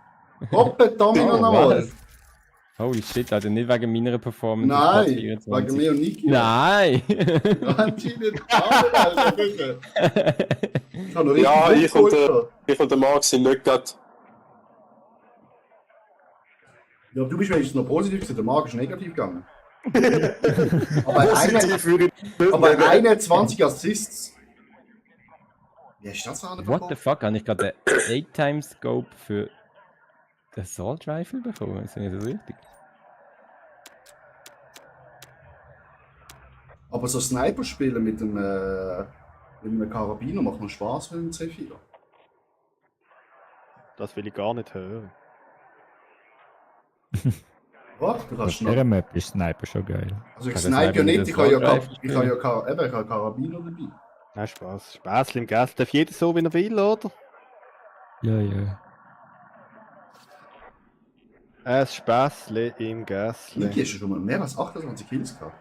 Doppelt Domino Oh, nochmal! was? Holy shit, Alter, nicht wegen meiner Performance. auf Nein! Platz 24. Wegen mir und Niki! Nein! Anscheinend auch, Alter, bitte! Ich habe noch richtig Ja, Druck ich und geholt. ich und der Marc sind nicht gerade. Ja, du bist wenigstens noch positiv gewesen, der Marc ist negativ gegangen. aber, Positiv würde ich nicht aber nennen. 21 Assists. Wie hast du das an What the fuck, habe ich gerade einen 8-Time-Scope für den Assault Rifle bekommen? Ist das richtig? Aber so Sniper spielen mit einem Karabiner macht noch Spaß mit dem C4. Das will ich gar nicht hören. Was? Du Auf kannst dieser noch. Map ist Sniper schon geil. Also ich Kann das snipe ja Sniper nicht, mit ich habe ja, Assault Rifle ich habe ja eben, ich habe Karabiner dabei. Nein, Spaß. Spaß im Gas. Darf jeder so, wie er will, oder? Ja, ja. Ein Späßle im Gasle. Niki, hast du schon mal mehr als 28 Kills gehabt?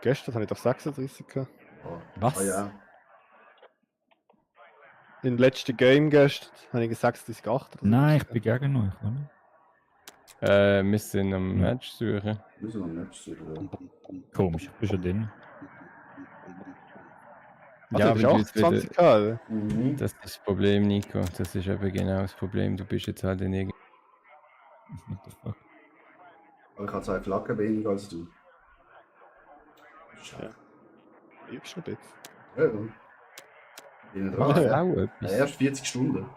Gestern habe ich doch 36 gehabt. Oh. Was? Ah ja. Im letzten Game gestern habe ich 36, 8. Nein, ich bin gegen euch, oder? Wir sind am Match suchen. Müssen wir nicht suchen. Komisch, ich bin schon drin. Also, Ja, du aber hast du 28 gehabt. Mhm. Das ist das Problem, Nico. Das ist eben genau das Problem. Du bist jetzt halt in irgendeinem. What the fuck? Aber ich habe 2 Flaggen weniger als du. Schade. Übst du ein bisschen? Ja, dann. Innen Ah, dran. ja. Auch Ja, etwas. erst 40 Stunden.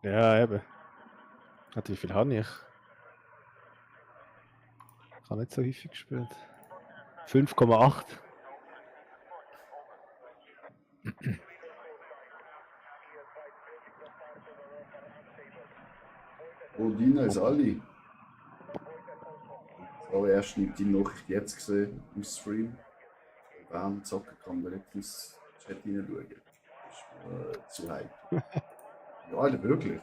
Ja, eben. Warte, wie viel habe ich? Ich habe nicht so häufig gespielt. 5,8. Oh, Dina ist alle. So, erst nicht die Nachricht jetzt gesehen im Stream. Während zocken kann man direkt ins Chat hineinschauen. Das ist zu heikel. Ja, Alter, wirklich.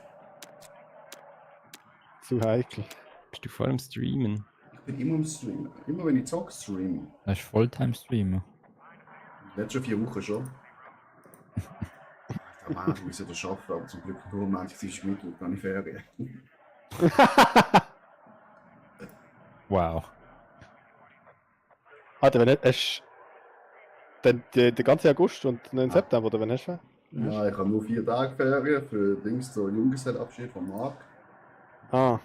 Zu heikel. Bist du voll am Streamen? Ich bin immer im Streamen. Immer wenn ich zocke, streame. Das ist Fulltime-Streamer. Letzte 4 Wochen schon. Der Mann, ich muss ja das arbeiten, aber zum Glück nur manchmal ist Mittwoch, dann ich Ferien. Wow. Alter, wenn nicht, hast den ganzen August und den September, oder wenn hast du? Ja, ich habe nur 4 Tage Ferien für Dings, so Junggesellenabschied von Marc. Ah,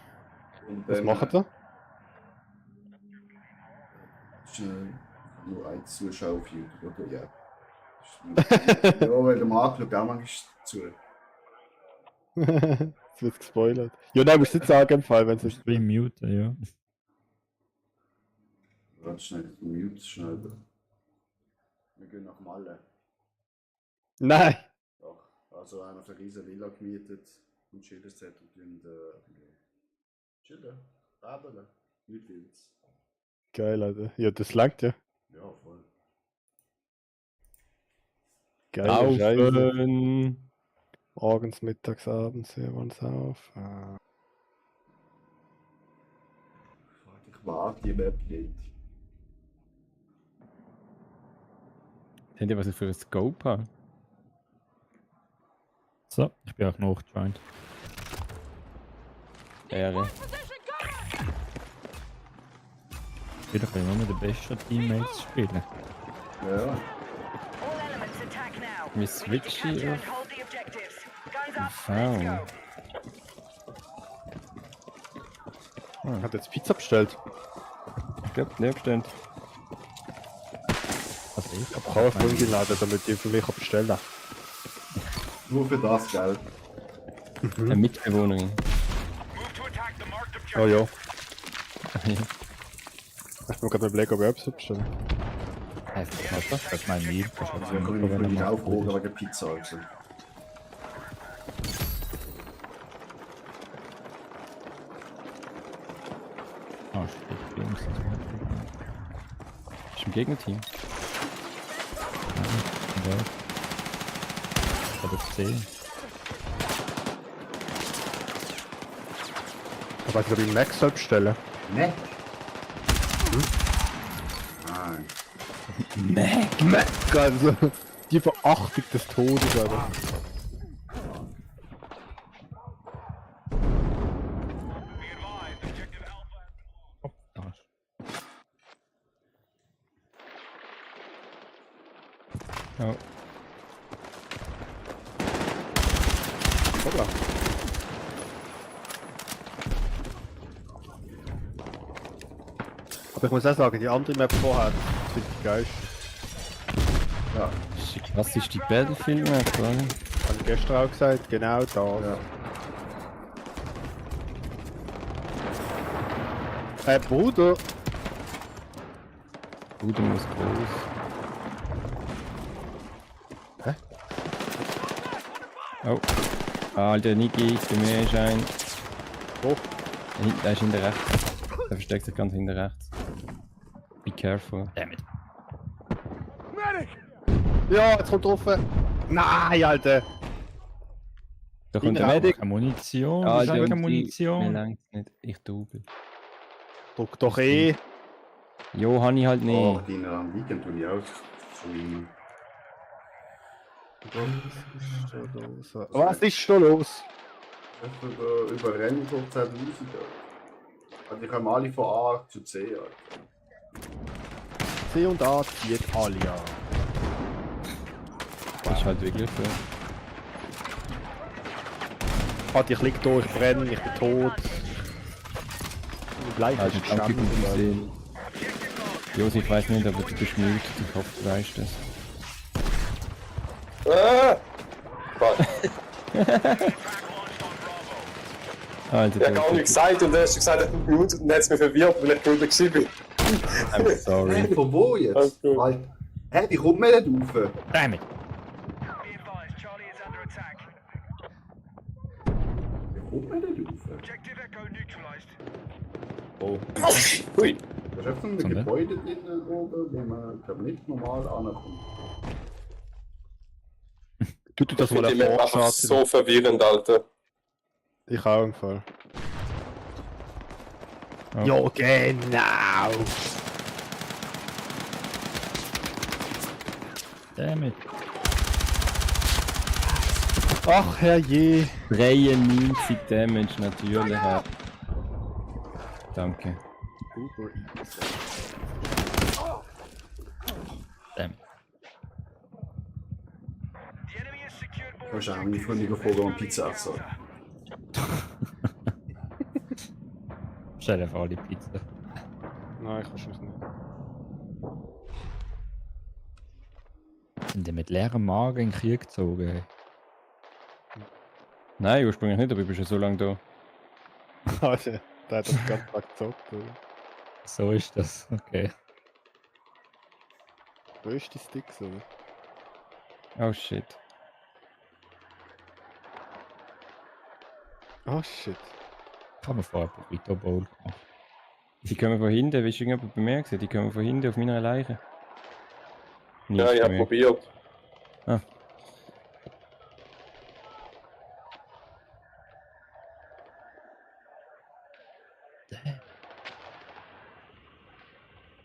Und was dann, macht ihr? Ist, nur ein Zuschauer auf YouTube, oder? Ja. Ja, weil der Markt schaut auch manchmal zu. Jetzt wird gespoilert. Ja, nein, musst du nicht sagen im Fall, wenn es nicht. Stream muten, ja. Warte schnell, mute schnell. Wir gehen nach Malle. Nein! Doch, also einer auf der riesen Villa gemietet und chillen set und chillen, rabeln, nicht wildes. Geil, Alter. Ja, das langt ja. Ja, voll. Geil, Scheiße. Laufen! Morgens, mittags, abends, hier uns auf. Ich mag die Map nicht. Seht ihr, was ich für ein Scope habe? So, ich bin auch noch joined. Ehre. Wieder können wir nur mit den besten Teammates spielen. Ja. All elements attack now. Wir switchen Capture auf and hold the objectives. Guns up, V. let's go. Hat jetzt Pizza bestellt. Ich glaube, der bestellt. Also ich Ich habe eine Freundin laden, damit die für mich bestellen kann. Nur für das Geld. Eine Mitbewohnerin. Move to attack the marked objective. Oh ja. Ich bin gerade überlegen, ob ich etwas bestellen. das ist mein Meal. Das ist Also, also wir können wenn er nicht macht. aufholen wegen Pizza. Also. Ah, shit, Jungs, das macht Ist im Gegnerteam. ja. Oder 10. Ich weiß nicht, ob ich Max soll bestellen. Ne? Nein. Mac! Also, die Verachtung des Todes, Alter. Be advised, objective Alpha. Oh, Arsch. Oh. Hoppla. Aber ich muss auch sagen, die andere Map vorher, das finde ich geil. Ja. Was ist die Battlefield-Map, oder? Habe ich gestern auch gesagt, genau das. Ja. Bruder! Bude muss groß. Hä? Oh. Alter, Niki, bei mir ist ein. Wo? Der ist hinter rechts. Der versteckt sich ganz hinter rechts. Be careful. Dammit. Ja, jetzt kommt drauf. Nein, Alter! Da kommt der Medic. Keine Munition. Ah, Ich habe keine Mir Munition. langt's nicht. Ich double. Drück doch eh! Jo, habe ich halt Oh, nicht. deine am Weekend tue ich auch streamen. Was ist da los? Über Rennen vor 10.000. Also ich habe alle von A zu C. Alter. C und A zieht alle an. Das ist halt wirklich so. Warte, ich lieg da, ich brenne, ich bin tot. Gleich Also, ist danke gestanden, fürs Alter. Sehen. Josi, ich weiß nicht, aber du bist mutet. Ich hoffe, du weißt das. Alter, Ich habe gar nichts gesagt und er hat gesagt, er hat gemutet und dann hat es mich verwirrt, weil ich mutet war. I'm sorry. Hey, von wo jetzt? Alles gut. Alter. Hä, wie kommt man nicht rauf? Dammit. Be advised, Charlie is under attack. Wie kommt man nicht rauf? Objective Echo neutralized. Hui. Das ist einfach so ein So, ne? Gebäude drin oben, wo man glaub, nicht normal ankommt. Du das Ich mal finde die Map einfach so verwirrend, Alter. Ich auch im Fall. Oh. Ja, genau! Dammit. Ach, herrje! 93 Damage natürlich. Ja. Danke. Dammit. The enemy has secured Du more kannst auch meine Freunde gefragt, ob Pizza essen soll. Stell dir vor, alle Pizza. Nein, ich kann es nicht. sind die mit leerem Magen in den Krieg gezogen? Ey? Nein, ursprünglich nicht, aber ich bin schon so lange da. Also, der hat das ganz Tag gezockt, oder? So ist das, okay. Größte Sticks, oder? Oh shit. Oh shit. Ich habe mir vorher Burrito Bowl gemacht. Die kommen von hinten, wie ist irgendjemand bei mir gesehen? Die kommen von hinten auf meiner Leiche. Ja, Nicht ich bei habe mir. probiert. Ah.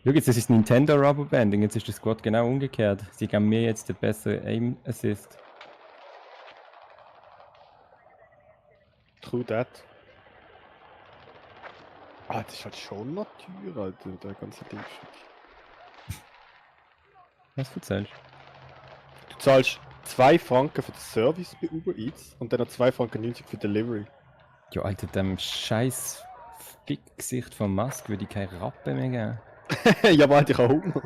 Schau jetzt, das ist Nintendo Rubber Banding, jetzt ist der Squad genau umgekehrt. Sie geben mir jetzt den besseren Aim Assist. True that. Ah, das ist halt schon noch teuer, Alter, der ganze Dingstück. Was erzählst Du zahlst 2 Franken für den Service bei Uber Eats und dann noch 2,90 Franken für Delivery. du? Ja, Alter, dem scheiß Fick-Gesicht von Musk würde ich keine Rappe mehr geben. Ja, aber ich habe Hunger.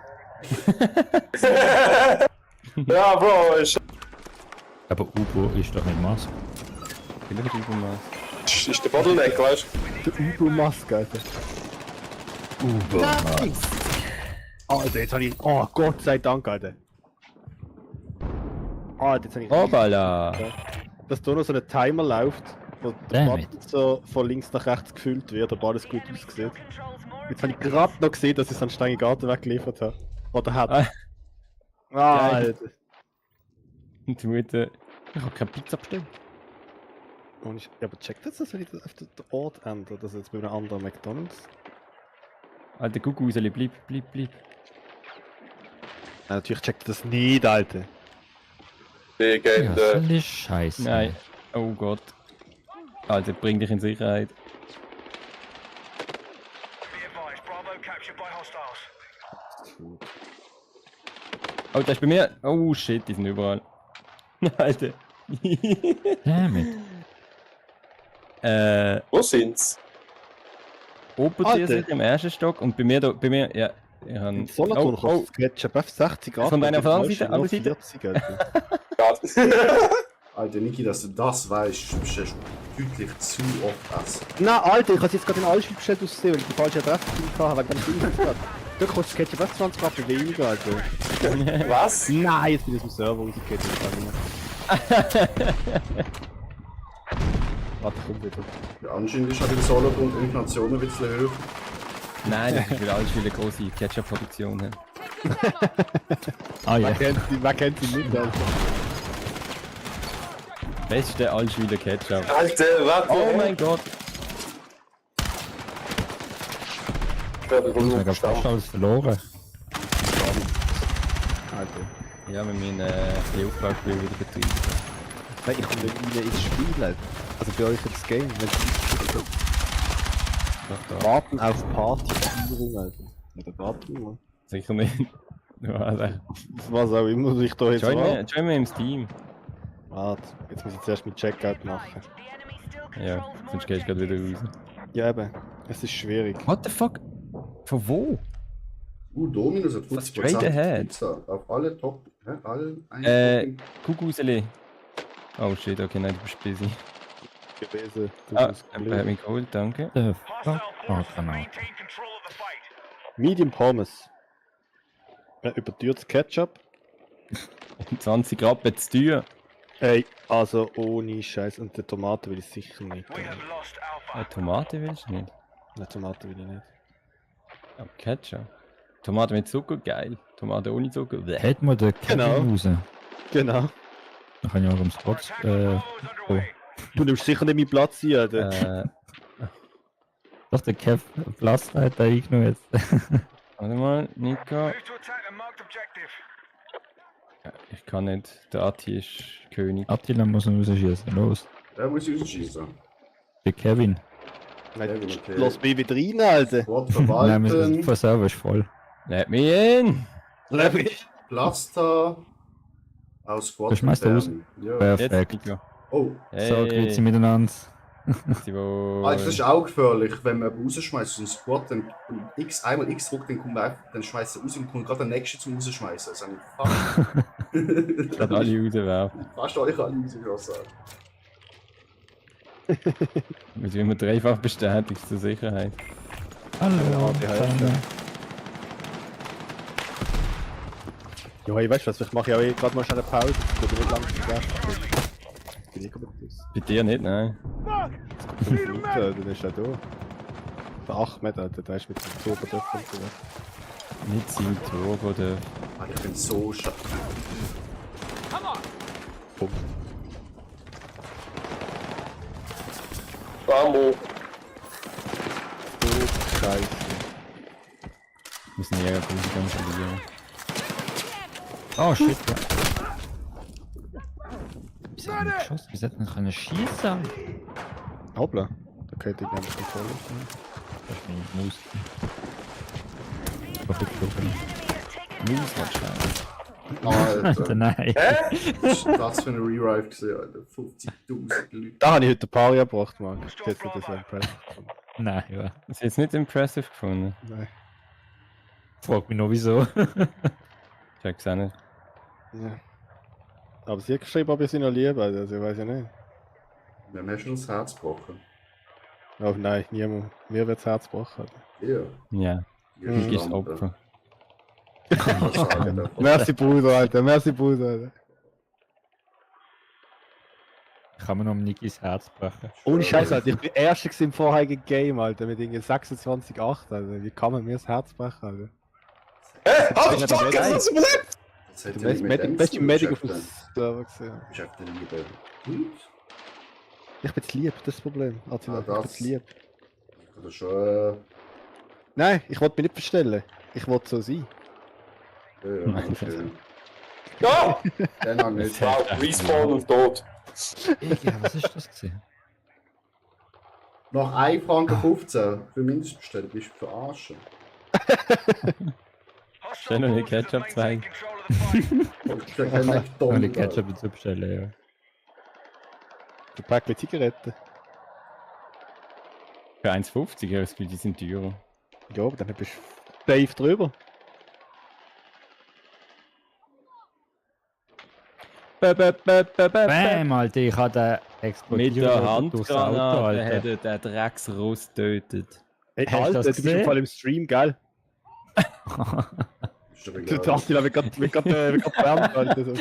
Ja, Bro, ist Aber Ubo ist doch nicht Mask. Vielleicht über Musk. der Bottleneck, weißt du? Der Uber Musk, Alter. Ubo Mask. Alter, jetzt habe ich. Oh, Gott sei Dank, Alter. Alter, jetzt habe ich. Oh, Balla! Dass da noch so ein Timer läuft, wo der Damn it. Button so von links nach rechts gefüllt wird, ob alles gut aussieht. Jetzt habe ich gerade noch gesehen, dass ich es an Steingarten weggeliefert habe. Oder hat. Ah. Alter. Und die Mutter, ich habe keine Pizza bestellt. Und ich, ja, aber checkt jetzt, dass wenn ich das auf den Ort ändere, dass jetzt bei einem anderen McDonalds. Alter, guck raus, bleib. Nein, natürlich checkt das nicht, Alter. Die Ja, gehen, das ist scheiße. Nein. Oh Gott. Alter, bring dich in Sicherheit. Be advised, Bravo captured by hostiles. Oh, der ist bei mir. Oh shit, die sind überall. Alter. Damn it. wo sind's? Obertier Alter. sind im ersten Stock und bei mir, ja. Ich hab, In Solothurn kostet das Ketchup auf 60 Grad. Von deiner und die Seite, Flasche andere nur 40, Alter. Alter, Niki, dass du das weißt, du bestellst deutlich zu oft Essen. Nein, Alter, ich habe jetzt gerade in Allschwil bestellt aussehen, weil ich die falsche Adresse drin hatte, wegen dem Ding. Da kostet das Ketchup erst 20 Grad weniger, Alter. Was? Nein, jetzt bin ich aus dem Server rausgegangen. Das kann ich nicht. Warte, komm wieder. Ja, anscheinend ist halt in Solothurn die Inflation ein bisschen hoch. Nein, das ist, weil alles eine große Ketchup-Produktion haben. Ah ja. Wer kennt sie nicht, Alter? Beste Allschwiler Ketchup. Alter, warte! Oh mein Gott! Ich werde Ich habe fast alles verloren. Alter. Ja, wir müssen die Aufbauspiel wieder betreiben. Nein, ich komme nicht rein ins Spiel, Alter. Also bei euch ins Game, wenn sie Doch, da. warten auf Partyführung, Alter. Oder warten wir. Sicher nicht. Ja, also. Was auch immer ich da jetzt Join mir im Steam. Warte, jetzt muss ich zuerst mit Checkout machen. The enemy still Ja, controls sonst gehst du gerade wieder raus. Ja eben, es ist schwierig. What the fuck? Von wo? Dominus hat Das 50% straight ahead. Pizza auf alle Top. Alle Guck raus, Lee. Oh shit, okay, nein, du bist busy. Gewesen. Ah, er hat mich geholt, danke. The fuck? Hostile Oh, forces genau. maintain control of the fight. Medium Pommes. Übertürtes Ketchup. 20 Rappen zu teuer. Ey, also ohne Scheiß. Und die Tomate will ich sicher nicht. We have lost Alpha. Tomate willst du nicht? Nein, Tomate will ich nicht. Oh, Ketchup. Tomate mit Zucker, geil. Tomate ohne Zucker, bleh. Hält mal den Kevin Genau. raus. Genau. Dann kann ich auch am Spot. Attack Bravo is underway. Du nimmst sicher nicht meinen Platz hier, Alter. Doch, der Kev Pflaster hat da eingenommen jetzt. Warte mal, Nico. Move to attack the marked objective. Ja, ich kann nicht. Der Atti ist König. Attila muss noch rausschießen. Los. Der muss ich ausschießen. Der Kevin. Nein, okay. lass mich wieder rein, Alter. Wort Nein, wir sind verwalten. vor Server ist voll. Lädt mich in! Lass mich. Pflaster. Aus Squad. Du schmeißt raus. Ja. Jetzt, Perfekt. Nico. Oh, Hey. So, grüezi miteinander. Sie, wo... Also das ist auch gefährlich, wenn man rausschmeißt aus dem Squad, dann einmal X drückt, dann kommt einfach, dann schmeißt er raus und kommt gerade der nächste zum Rausschmeißen. Also fast, Gerade alle rauswerfen. fast alle kann ich rausgeschossen. Wir sind immer dreifach bestätigt zur Sicherheit. Hallo. Ja, ich weiß was, ich mache ja eh gerade mal schnell eine Pause. Ich bin nicht lange gegessen. Bin ich aber das. Bei dir nicht, nein. 5 Minuten, dann ist er da. Der Ahmed, Alter, der ist mit dem Turbodöpfel unterwegs. Nicht sein Turbo, der... Ah, ich bin so schade. Punkt. Ammo. Oh, Scheiße. Wir müssen ja ganz verlieren. Oh shit, ja. Wieso hat er nicht geschossen? Wieso hat man können schießen? Hoppla. Da könnte ich nämlich Kontrolle. Das ist meine Maus. Ich hoffe, ich glaube nicht. Maus war Alter, scheiße. Nein. was ist das für eine Re-Rive gesehen, Alter? 50.000 Leute. Da habe ich heute ein Paria gebracht, Mann. Jetzt wird das impressive gefunden. Nein, ja. Das ist jetzt nicht impressive gefunden. Nein. Frag mich noch wieso. Ich hab's auch nicht. Ja. Aber sie hat geschrieben, ob ich sie noch liebe, also ich weiß ja nicht. Wem hast du das Herz gebrochen? Oh nein, niemand. Mir wird das Herz gebrochen. Ja. Ja, Mhm. du bist Opfer. Merci Bruder, Alter, merci Bruder, Alter. Kann man noch Nikis Herz brechen. Ohne Scheiß, Alter, ich bin Erster im vorherigen Game, Alter, mit irgendwie 26,8, Alter. Wie kann man mir das Herz brechen, Alter? Halt, fuck, hast du das überlebt? Das hat Du ja nicht mit dem bist zu im tun, Medic auf das dem ist Server gesehen. einfach der Liebe. Gut. Ich bin zu lieb, das ist das Problem. Attila, Ah, ich bin das- zu lieb. Oder schon. Nein, ich wollte mich nicht verstellen. Ich wollte so sein. Ja, schön. Ja! Den habe ich nicht. Wow, Respawn und tot. Ja, was ist das gewesen? Nach 1,15 Franken für Mindestbestellung bist du verarschen. Stell noch nicht Ketchup zeigen. Ich krieg keinen Ohne McDonald's. Ketchup zu bestellen, ja. Du packst mit Zigaretten. Für 1,50, ja, das Gefühl, die sind teurer. Ja, aber dann bist du safe drüber. Bam, Alter, ich habe den explodiert. Mit der durchs Auto, Handgranate Alter. hat er den Drecksruss getötet. Hey, Hast du Alter, das du bist gesehen? im Fall im Stream, geil. Ist aber Du egal. Attila, wir gerade gewärmt, Alter. So.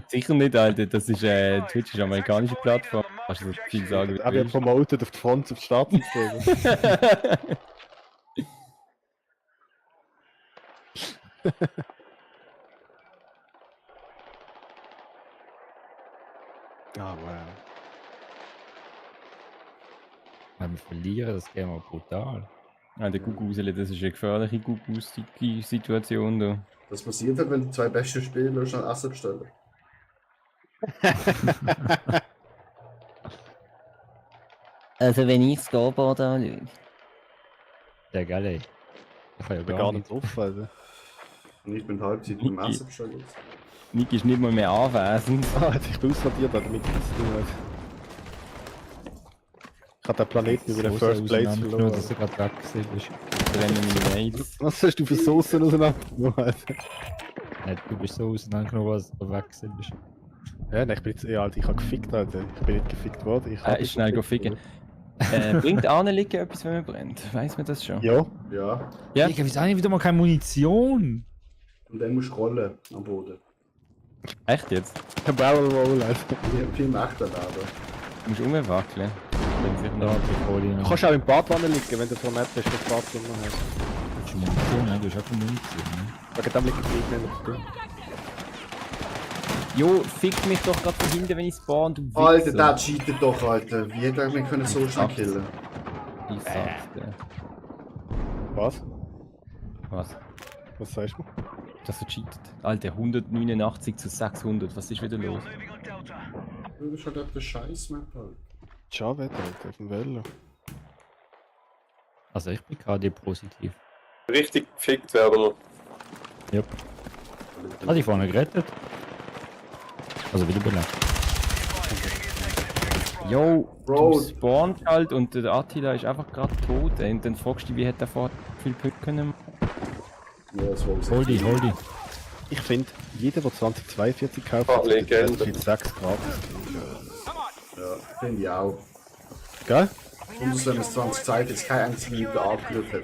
Sicher nicht, Alter, das ist Twitch ist eine amerikanische Plattform. Kannst du so viel sagen, wie Haben du wir willst. promotet auf die Front, auf die Startaufgabe. Ah, wow. Wenn wir verlieren, das geht mal brutal. Ah, der Gugus, das ist eine gefährliche Gugus-Situation da. Das passiert halt, wenn die zwei besten Spieler schnell Essen bestellen. Also wenn ich Snowboard anschaue. Ja, geil, ey. Ich kann ja Ich bin gar gar nicht. nicht drauf, Alter. Und ich bin Halbzeit beim Niki. Essen bestellt. Nick ist nicht mal mehr anwesend. Ah, ich bin aussortiert, Alter, mit nichts zu tun hat. Ich habe den Planeten über den So First Place auseinandergenommen, verloren. dass er gerade weg ist. Brennen meine Mails. Was hast du für Soßen auseinandergenommen, Alter? Nein, du bist so auseinandergenommen, dass er weg ist. Ja, nein, ich bin jetzt Alter, ich habe gefickt, Alter. Ich bin nicht gefickt worden. Ich hab Ist schnell gefickt. ficken. Bringt Anliegen etwas, wenn man brennt? Weiss man das schon? Ja, Ja. Ja. Digga, wieso habe ich wieder mal keine Munition? Und dann musst du rollen am Boden. Echt jetzt? ein Barrel Roll, Alter. Wie im echten Leben. Du musst umwackeln. Wenn sich Ja, noch... bevor die Du kannst auch im Badwanne liegen, wenn du so nett bist, das Badzimmer hast. hast du Munition, ne? Du hast auch keine Munition, ne? Wegen dem liegt die Gegner noch drin. Jo, fick mich doch gerade von hinten, wenn ich spawn, du Alter, Wichser. der cheatet doch, Alter. Wie hätte er mich können so schnell killen? Ich sag's dir. Was? Was? Was sagst du? Dass er cheatet. Alter, 189 zu 600, was ist wieder los? Das ist halt einfach der Scheiß-Map halt. Javet, Alter, auf dem Velo. Also ich bin KD positiv. Richtig gefickt werden wir. Ja. Hat ich vorne gerettet? Also wieder belebt. Yo, Bro. du spawnst halt und der Attila ist einfach gerade tot. Ey. Und dann fragst du dich, wie hätte er vorher viel Punkte können machen? Ja, das war Hol die, hol die. Ich finde, jeder, der 2042 kauft, Ah, hat Legende. Battlefield 6 gratis. Ja, finde ich auch. Gell? Und wenn man es 20 Zeit jetzt keine einzige Minute angerührt hat.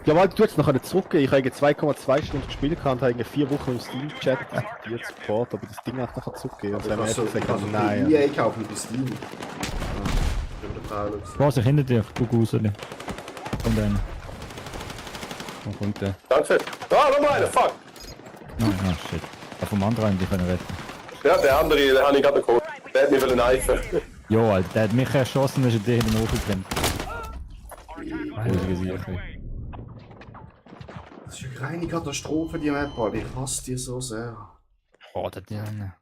Ja, weil du jetzt nachher nicht zurückgehen. Ich habe 2,2 Stunden gespielt und habe 4 Wochen im Steam-Chat diskutiert, Support, ob ich das Ding nachher zurückgehen. Und Also dann haben kannst wir du gesagt, kannst nein. EA kaufen bei Steam. Ja. Der Paulus. Vorsicht hinter dir, du Guseli. Von denen. Wo kommt der? Danke. Ah, nochmal einer, fuck! Ah, shit. Vom anderen haben die können retten. Ja, der andere, den habe ich gerade geholt. Der hat mich kneifen. Jo, Alter, der hat mich erschossen und ist dir hinten hochgekommen. Das ist eine reine Katastrophe, die Map, Alter. Ich hasse die so sehr. Oh, der Dirne.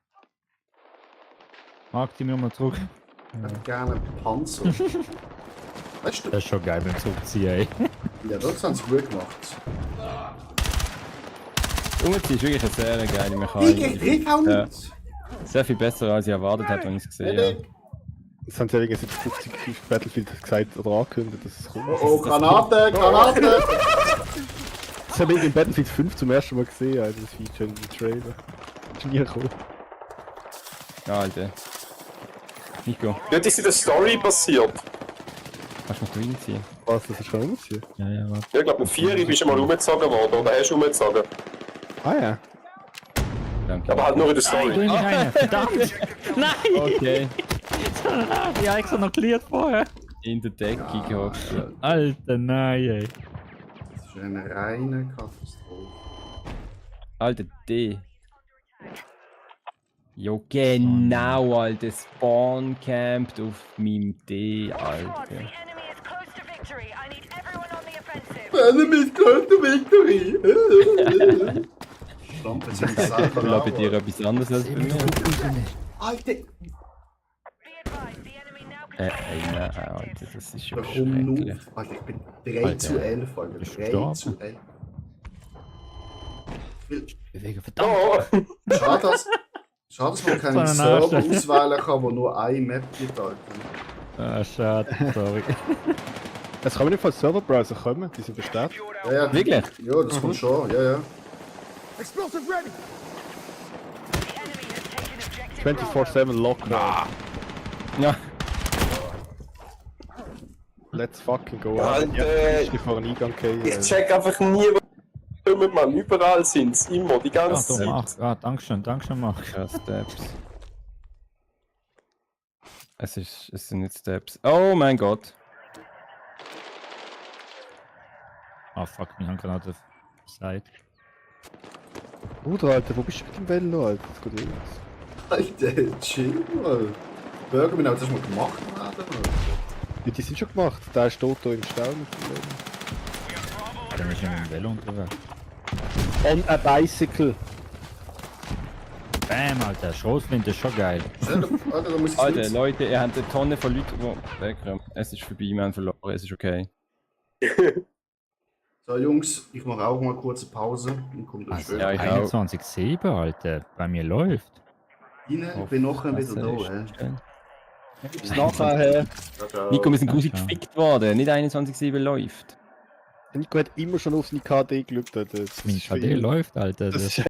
Mag die mir mal zurück. Ich hätte gerne einen Panzer. Weißt du? Das ist schon geil beim Zurückziehen, ey. Ja, das haben sie gut gemacht. Umziehen ist wirklich eine sehr geile Mechanik. Ich krieg auch Ja. nicht. Sehr viel besser, als ich erwartet hätte, wenn ich es gesehen habe. Das haben sie ja wegen 50 Battlefield gesagt oder angekündigt, dass es kommt. Oh, Granate, Granate! Das habe ich in Battlefield 5 zum ersten Mal gesehen, also das Feature in den Trailer. Ist nie gekommen. Ja, Alter. Nico, Wie ist in der Story passiert? kannst du mich da reinziehen? Was, das ist schon umziehen? Ja, ja, warte. Ja, ich glaube, mit 4 bist du mal umgezogen worden, oder hast du umgezogen? Ah ja. Danke. Aber halt nur in der Du Story. nicht rein, verdammt! Nein! Okay, Die habe extra noch cleared vorher. in der Decke gehockt. Alter, nein, ey. Das ist eine reine Katastrophe. Alter, D. Jo, genau, Alter. Spawn campt auf meinem D, Squad, the Alter. enemy is close to victory. I need everyone on the offensive. Enemy close to victory! Schlampe sind selber Ich glaube, bei dir etwas anderes als bei mir. Alter! Be advised, the enemy now Nein, Alter, das ist schon Warum nur? schrecklich. Alter, ich bin 3 zu 11, Alter. Bist du 3 gestorben? zu 11. Bewegen, verdammt! Oh! Schade, dass man So keinen eine Server Nachricht. auswählen kann, wo nur eine Map gibt, Alter. Ah, schade, sorry. Es kann nicht von Server-Browser kommen, die sind bestätigt. Ja, ja, Wirklich? Ja, das kommt schon, ja, ja. the enemy has taken objective Bravo. 24/7 Lockdown. Ja, Let's fucking go. Alter. Ich bin vor den Eingang gehen. Ich check einfach nie, was kommen, Mann. Überall sind sie, immer, die Ach, ganze du Zeit. machst. Ah, dankeschön, Marc. ja, Steps. Es sind nicht Steps. Oh mein Gott. Ah, fuck, wir haben gerade gesagt. Bruder, Alter, wo bist du mit dem Velo, Alter? Das geht nicht. Alter, chill mal. Burger, wir haben das mal gemacht, Alter. Ja, die sind schon gemacht. Der steht hier im Stau mit dem Velo. Dann ist ja mit dem Velo unterwegs. On a bicycle. Bam, Alter, Schrotflinte ist schon geil. Alter, da muss ich Alter, Leute, ihr habt eine Tonne von Leuten, die wegrennen. Es ist vorbei, wir haben verloren, es ist okay. So, Jungs, ich mache auch mal kurze Pause. Dann kommt das Also, schön. ja, ich auch. 21,7, Alter, bei mir läuft. Ich bin nachher wieder da, hä? Bis nachher. Ciao, ciao. Nico, wir sind Ciao, grusig ciao. gefickt worden, nicht 21,7 läuft. Nico hat immer schon auf seine KD gelügt, Alter. Das Mein ist für KD ihn- läuft, Alter. Das ist